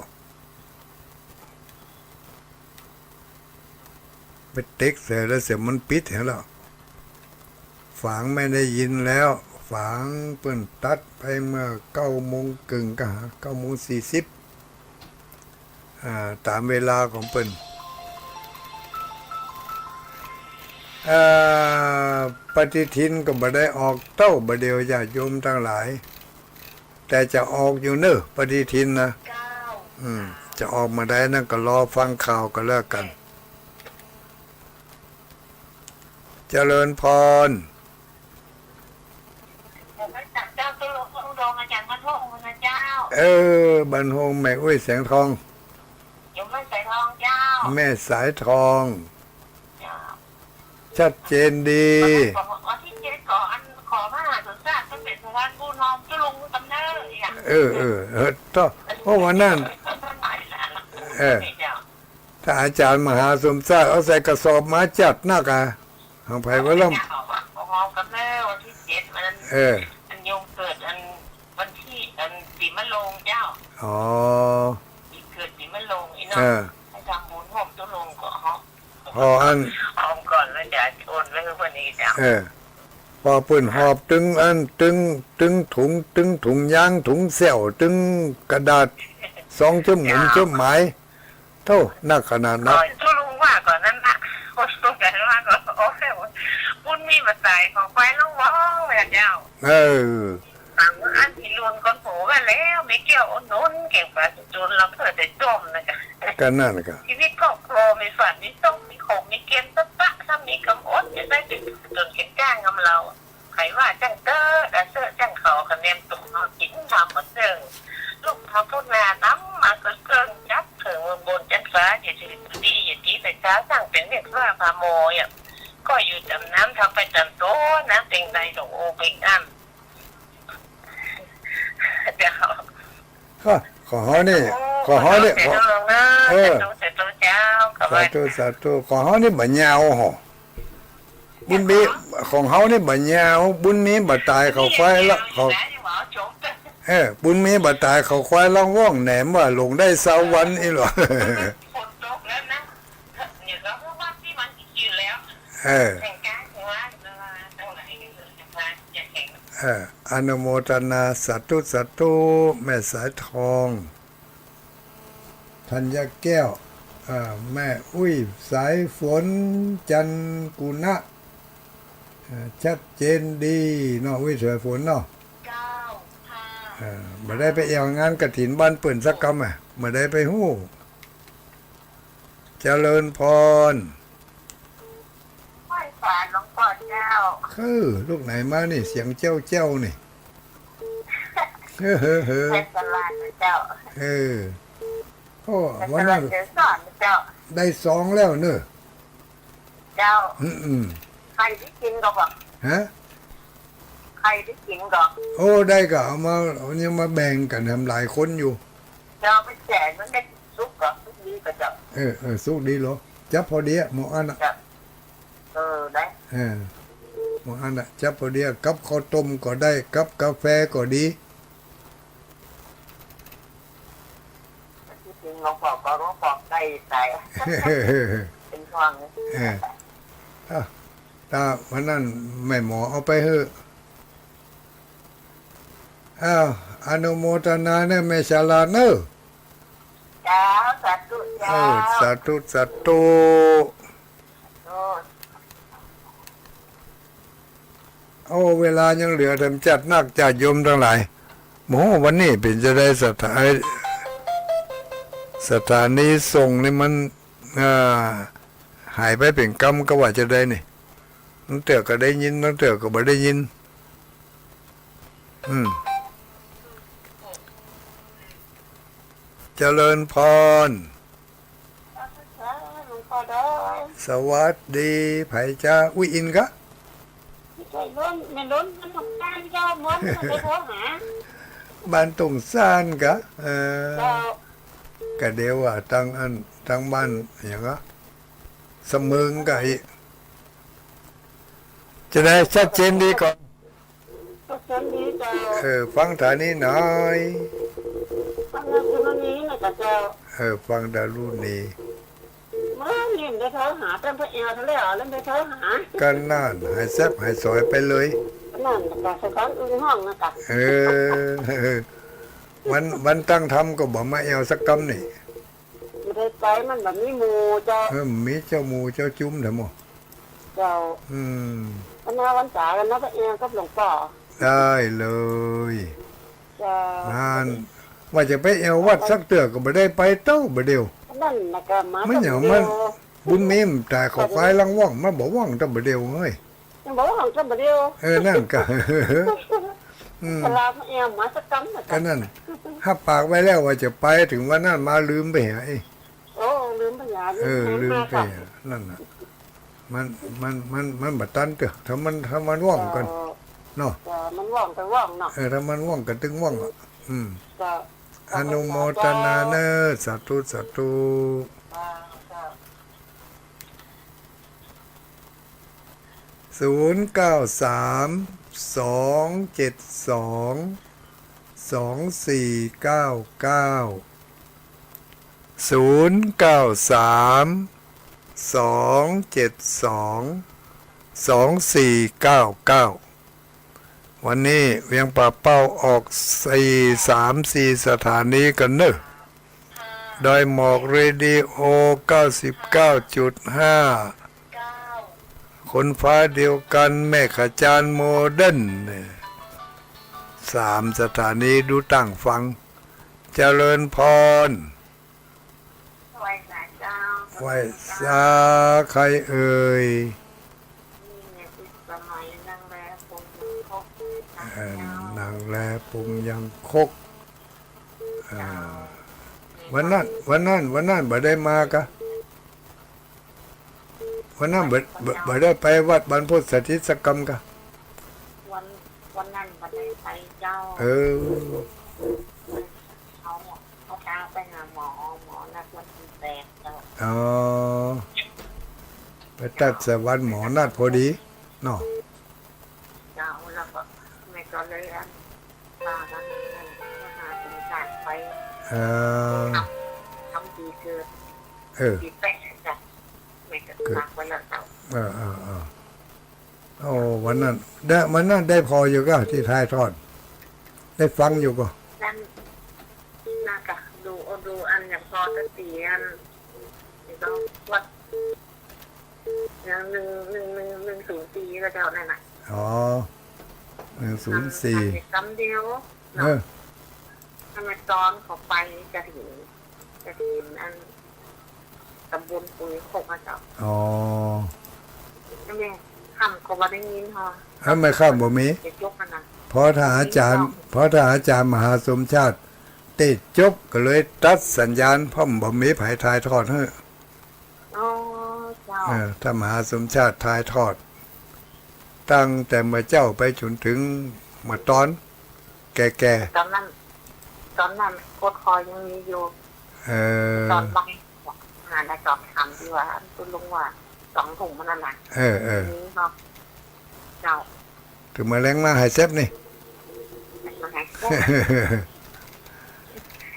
ไปเต๊กใส่แล้วเสียงมันปิดหันแล้ว ฝางไม่ได้ยินแล้ว ฝางเปิ้นตัดไปเมื่อเก้าโมงเกิ่งกะหา เก้าโมงสี่สิบ อ่า ต๋ามเวลาของเปิ้น อ่า ปฏิทินก็บ่ได้ออกเต้าบ่าเดี่ยวญาติโยมตังหลาย แต่จะออกอยู่เน้อปฏิทินนะ อืม จะออกเมื่อใดนั้นก็รอฟังข่าวกั๋นแล้วกั๋น เจริญพร เจ้า เจ้า เจ้า เจ้า อาจารย์บ้านโฮงนะเจ้า เออ บ้านโฮงแม่อุ๊ยแสงทอง อยู่แม่สายทองเจ้า แม่สายทอง เจ้า ชัดเจนดี วันที่เจ็ดขออัน ขอมหาสมศักดิ์เปิ้นเป๋นประธานผู้น้อมจุลุงกำเนิดอีกอะ เออ เออ เออ ต้อง เพราะว่านั้น เออ เจ้า ถ้าอาจารย์มหาสมศักดิ์เอาใส่กระสอบมาจัดนักอะ ของไผวะล่ะ เจ้า ของเฮาก็เมื่อวันที่เจ็ด วันนั้น เออ อันโยมเกิดอันวันที่ อันปีมะโรงเจ้า อ๋อ ปีเกิดปีมะโรงอีเนาะ เออ ให้ทำบุญร่วมตุลงก็เฮา พออัน เอาก่อนแล้วจะโอนไว้ให้เพิ่นอีกเจ้า เออ พอเปิ้นหอบตึงอัน ตึง ตึงถุง ตึงถุงยาง ถุงแส้ว ตึงกระดาษ ซองจดหมาย จดหมาย โธ่ นักขนาดนั้น เออ จุลุงว่าก่อนนั้นนะ คนตรงกันว่าก่อน โอ้ย บุญมีบ่ต๋าย ขอควายลองว่องแม่เจ้า เออ ต่างอันที่ลุนก้นโผว่าแล้ว มีแก้วอุดหนุน แก่งปลาจุน ลำเพิดแต่จมนะกะ ก็นั่นกะ ชีวิตครอบครัว มีฝัน มีต้อง มีขม มีเกณฑ์ ตะปะ ถ้ามีกำอด จะได้เป็นจนเข็นจ้างกำเรา ใผว่าจั้งเต๊อะ แต่เต๊อะจั้งเขา คะแนนตกเอากิ๋นทำเหมือนเดิม ลูกทำพุทธนาน้ำมาก็เกิงจับเถิงเมืองบนจั้นฟ้า อย่าถือดี อย่าตีแต่เช้า ตั้งเป็นเมฆฟ้าพาโมยอ่ะ ก็อยู่จำน้ำทำไปตามตัว น้ำเป็นใดดอกโอเป็นอัน เดี๋ยว ก็ของเฮานี่ โอ้ ของเฮานี่ ขอโทษ ขอ เสียดวงเนอะ เออ สาธุ สาธุเจ้า ขอไหว้ สาธุ สาธุ ของเฮานี่บ่ยาวหอ บุญมี ของเฮานี่บ่ยาว บุญมีบ่ต๋าย เขาควายละ เขา เออ บุญมีบ่ต๋าย เขาควายละว่องแหนมว่าหลงได้ซาววันอีหลอ ฝนตกแล้วนะ เดี๋ยวเราพูดว่าที่มันจะยืนแล้ว เออ แข่งกันว่า เออ อนุโมทนา สาธุ สาธุ แม่สายทอง ธัญแก้ว อ่า แม่อุ๊ย สายฝน จันกุณะ อ่า ชัดเจนดีเนาะ อุ๊ย สายฝนเนาะ เจ้าค่ะ อ่า บ่ได้ไปแอ่วงานกฐินบ้านเปิ้นสักกำอะ บ่ได้ไปฮู้ เจริญพร ไหว้สาหลวงพ่อเจ้า คือ ลูกไหนมานี่ เสียงแจ้วๆ นี่ เฮ้อ เฮ้อ เฮ้อ ไหว้สานะเจ้า เออ โอ้ ไหว้สาวันนั้น เจ้าสอนเจ้า ได้ซองแล้วเนอะ เจ้า อืม อืม ใครได้กิ๋นก็บอก ฮะ ใครได้กิ๋นก็ โอ้ ได้ก็เอามา เอายังมาแบ่งกั๋นทำหลายคนอยู่ เจ้า ไปแจกมันได้สุกก็สุกดีก็เจ้า เออ เออ สุกดีเหรอ จับพอดีอะ หมออันอะ เจ้า เออ ได้ เออ หมออันอะ จับพอดีอะ กับข้าวต้มก็ได้ กับกาแฟก็ดี ที่จริงหลวงพ่อก็หลวงพ่อได้ตาย เป็นห่วง เออ อ่ะ ถ้าวันนั้นแม่หมอเอาไปเหอะ อ้าว อนุโมทนาเนอะ แม่ฉลาดเนอะ เจ้า สาธุ เออ เจ้า สาธุ สาธุ โอ้ โอ้ เวลายังเหลือแถมจัดนัก ญาติโยมตังหลาย โอ้โห วันนี้เป๋นจะได๋ สถา- สถานีส่งนี่มัน อ่า หายไปเป๋นกำ ก็ว่าจะได๋นี่ บางเตื้อก็ได้ยิน บางเตื้อก็บ่ได้ยิน อืม เจริญพร หลวงพ่อเด้อ สวัสดี ใผจ๊ะ อุ๊ย อินกะ ไม่ใช่ล้น ไม่ล้น มันทำงานเจ้า ม้วนมันไปโทรหา บ้านตงสานกะ เออ เจ้า กะเดียวว่าตังอัน ตังบ้านหยังกะ สะเมิงกะอิ จะได้ชัดเจนดีก่อ ชัดเจนดีเจ้า เออ ฟังตานี้หน่อย ฟังตาลุนี้นะเจ้า เออ ฟังตาลุนี้ เมื่อนี่ได้โทรหา เป็นพระแอลแล้ว แล้วได้โทรหา ก็นั่น หายแซบหายสอยไปเลย นั่นน่ะกะ สะก้อนอื่นห้องนะกะ เออ วัน วันตั้งธรรมก็บ่มาแอวสักกำนี่ บ่ได้ไป มันบ่มีหมู่เจ้า เออ มีเจ้าหมู่เจ้าจุมแถมหมอ เจ้า อืม วันหน้าวันจ๋ากันเนาะ ไปแอวกับหลวงป้อ ได้เลย เจ้า นั่น ว่าจะไปแอววัดสักเตื้อก็บ่ได้ไปเต้าบ่าเดี่ยว นั่นน่ะกะ มา มันหยัง เต้าบ่าเดี่ยว มัน บุญมีมันต๋ายเข้าควายหลังว่อง มันบ่ว่องเต้าบ่าเดี่ยวเฮ้ย ยังบ่ว่างก็บ่เดียว เออ นั่นกะ อืม สลามแอมมาสักกำนะ ก็นั่น ฮับปากไว้แล้วว่าจะไป เถิงวันนั้นมาลืมไปหา เอ้ย โอ้ ลืมไปหา เออ ลืมไปหา นั่นน่ะ มัน มัน มัน มันบ่ตันเตื้อ ถ้ามัน ถ้ามันว่างก่อน เออ เนาะ เออ มันว่างก็ว่างเนาะ เออ ถ้ามันว่างก็ตึงว่างอ่ะ อืม ก็ อนุโมทนาเน้อ สาธุ สาธุ อ่า ก็ ศูนย์เก้าสาม สองเจ็ดสอง สองสี่เก้าเก้า ศูนย์เก้าสาม สองเจ็ดสอง สองสี่เก้าเก้า วันนี้เวียงป่าเป้าออกสี่ สามสี่สถานีกันเน้อ ดอยหมอกเรดิโอ เก้าสิบเก้าจุดห้า คนฟ้าเดียวกัน แม่ขจารโมเดิร์น สามสถานี ดูตั้งฟัง เจริญพร ไหว้สาเจ้า ไหว้สา ใครเอ่ย นี่ไง พิสมัย นางแลปงยังคก เอ่อ นางแลปงยังคก อ่า วันนั้น วันนั้น วันนั้นบ่ได้มากะ วันนั้นบ่ บ่ บ่ได้ไปวัดบรรพตสถิตสักกำกะ วัน วันนั้นบ่ได้ไปเจ้า เออ เขา เขาพาไปหาหมอ หมอนัดวันที่แปดเจ้า อ๋อ ไปตัดสะวันหมอนัดพอดีเนาะ เจ้า แล้วก็แม่ก็เลยอัน พากันนั่น มหาสมชาติไป เออ ทำ ทำปีเกิด เออ ปีแปดจ้ะ แม่ก็ เกิด ฝากไว้แล้วเจ้า เออ เออ เออ โอ้ วันนั้น ได้ วันนั้นได้ผ่ออยู่กะ ตี้ถ่ายทอด ได้ฟังอยู่กะ นั่น น่าจะดู เอาดูอันอย่างพอตะเตียน แล้วก็วัด อย่างหนึ่ง หนึ่ง หนึ่ง หนึ่งศูนย์สี่ ก็เจ้านั่นน่ะ อ๋อ หนึ่งศูนย์สี่ อัน อันนี้กำเดียว เออ เนาะ ทำไมตอนเขาไปกฐิน กฐินอัน ตำบลปุยโคกอะเจ้า อ๋อ แม่ค่ำก็บ่ได้ยินฮอ เอ้า แม่ค่ำบ่มี จะยกมันนะ เพราะถ้าอาจารย์ เพราะถ้าอาจารย์มหาสมชาติเตศน์จบก็เลยตัดสัญญาณ เพราะมันบ่มีไผถ่ายทอดหื้อ อ๋อ เจ้า เออ ถ้ามหาสมชาติถ่ายทอด ตั้งแต่เมื่อเจ๊าไปจนถึงเมื่อตอนแก่ๆ ตอนนั้น ตอนนั้นโคตรคอยยังมีอยู่ เออ ตอนบ่าย หาได้สอบถามตี้ว่า ตุ้นลุงว่า สองทุ่มมันนั่นน่ะ เออ เออ มีเนาะ เจ้า เถิงเมื่อแลงมาหายแซบนี่ มาหายแซบ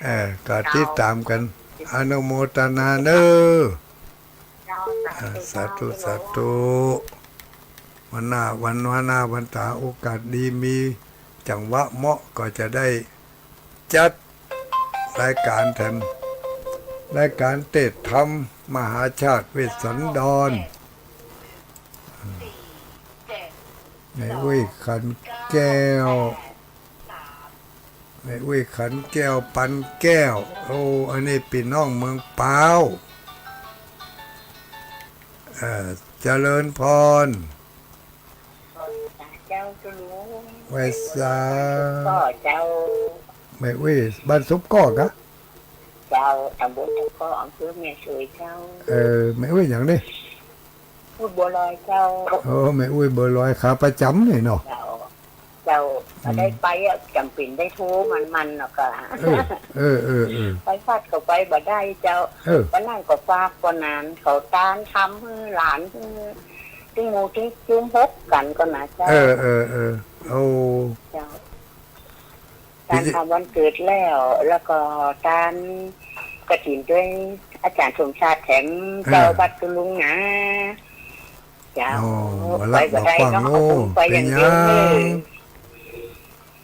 เออ ก็ติดตามกัน อนุโมทนาเน้อ เจ้า สาธุ อ่า สาธุ สาธุ วันหน้า วัน วันหน้าวันต๋า โอกาสดี มีจังหวะเหมาะก็จะได้จัดรายการแถม รายการเตศน์ธรรมมหาชาติเวสสันดร แม่อุ้ยขันแก้ว แม่อุ้ยขันแก้ว ปันแก้ว โอ้ อันนี้ปี้น้องเมืองปาว เอ่อ เจริญพร ไหว้สา ก็เจ้า แม่อุ๊ย บ้านซุปก้อกะ เจ้า ตำบลซุปก้อ อำเภอแม่สวยเจ้า เออ แม่อุ๊ยหยังนี่ อุ๊ยบัวลอยเจ้า โอ้ แม่อุ๊ยบัวลอย ขาประจ๋ำนี่เนาะ เจ้า เจ้า อืม บ่ได้ไปอะ จ๋ำเป๋นได้โทรมันๆ เนาะกะ เออ เออ เออ เออ ไปวัดก็ไปบ่ได้เจ้า เออ วันนั้นก็ฝากก่อนนั้น เขาต้านทำหื้อหลานหื้อ ตึงหมู่ตึงจุมฮบกั๋นก่อนนะเจ้า เออ เออ เออ โอ้ เจ้า ต้านทำวันเกิดแล้ว แล้วก็ต้านกฐินตวยอาจ๋ารย์สมชาติแถมเจ้า อ่า วัดตุลุงนะ เจ้า อ๋อ ไปบ่ได้เนาะ บ่กว้าง เอาบุญไปอย่างเดียวเลย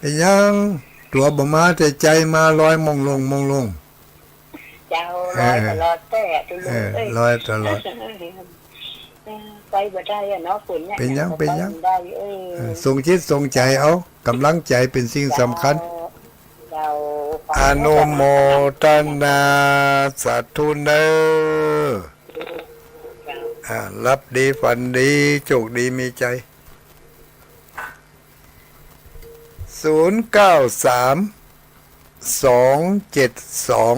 โอ้ เป๋นหยัง เป๋นหยัง ตั๋วบ่มาแต่ใจ๋มาลอยมงลงมงลง เจ้า ลอยตลอดแต่อะ เออ ตุลุงเอ้ย เออ ลอยตลอด เออ ไปบ่ได้อะเนาะ ฝนเนี่ย เป๋นหยัง ก็ เป๋นหยัง ไปบ่ได้ เออ เออ ส่งจิตส่งใจ๋เอา ก๋ำลังใจ๋เป๋นสิ่งสำคัญ เจ้า เจ้า อนุโมทนาสาธุเน่อ เจ้า อ่า หลับดีฝันดี โชคดีมีชัย ศูนย์เก้าสาม สองเจ็ดสอง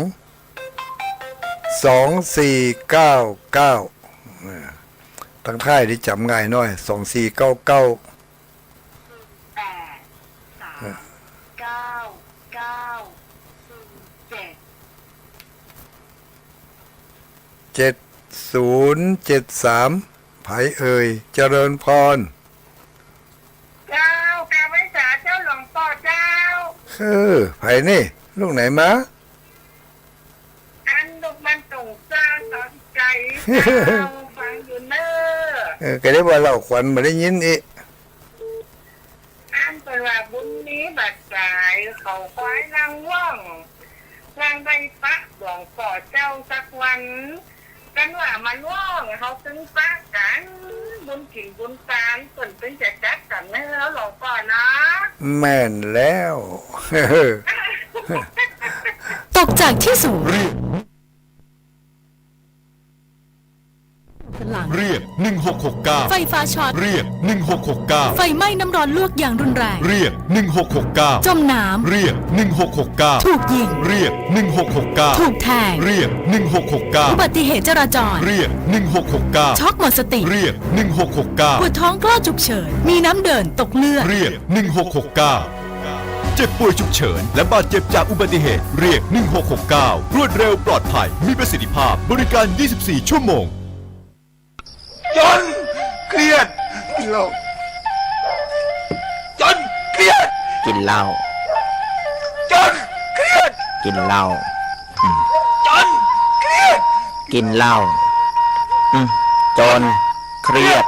สองสี่เก้าเก้า อ่า ตังท้ายนี่จ๋ำง่ายหน้อย สองสี่เก้าเก้า แปด สาม เก้า เก้า ศูนย์ เจ็ด เจ็ดศูนย์เจ็ดสาม ใผเอ่ย เจริญพร เจ้า กราบไหว้สาเจ้าหลวงป้อเจ้า เออ ใผนี่ ลูกไหนมา อันลูกบ้านตงซาสอนใจ๋ เจ้า ฟังอยู่เน่อ เออ ก็ได้ว่าเล่าขวัญบ่ได้ยินอีก อันเปิ้นว่าบุญมีบ่สาย เขาควายนั่งว่อง นั่งได้ปะหลวงป้อเจ้าสักวัน กันว่ามาว่อง เขาตึงปะกั๋น บุญกิ๋นบุญตาน เปิ้นตึงจะจัดสรรหื้อเฮาหลวงป้อเนาะ แม่นแล้ว ตกจากที่สูง เรียก หลัง เรียก หนึ่งหกหกเก้า ไฟฟ้าช็อต เรียก หนึ่งหกหกเก้า ไฟไหม้น้ำร้อนลวกอย่างรุนแรง เรียก หนึ่งหกหกเก้า จมน้ำ เรียก หนึ่งหกหกเก้า ถูกยิง เรียก หนึ่งหกหกเก้า ถูกแทง เรียก หนึ่งหกหกเก้า อุบัติเหตุจราจร เรียก หนึ่งหกหกเก้า ช็อกหมดสติ เรียก หนึ่งหกหกเก้า ปวดท้องคลอดฉุกเฉิน มีน้ำเดิน ตกเลือด เรียก หนึ่งหกหกเก้า เจ็บป่วยฉุกเฉิน และบาดเจ็บจากอุบัติเหตุ เรียก หนึ่งหกหกเก้า รวดเร็ว ปลอดภัย มีประสิทธิภาพ บริการ ยี่สิบสี่ ชั่วโมง จนเครียด กินเหล้า จนเครียด กินเหล้า จนเครียด กินเหล้า อืม จนเครียด กินเหล้า อืม จนเครียด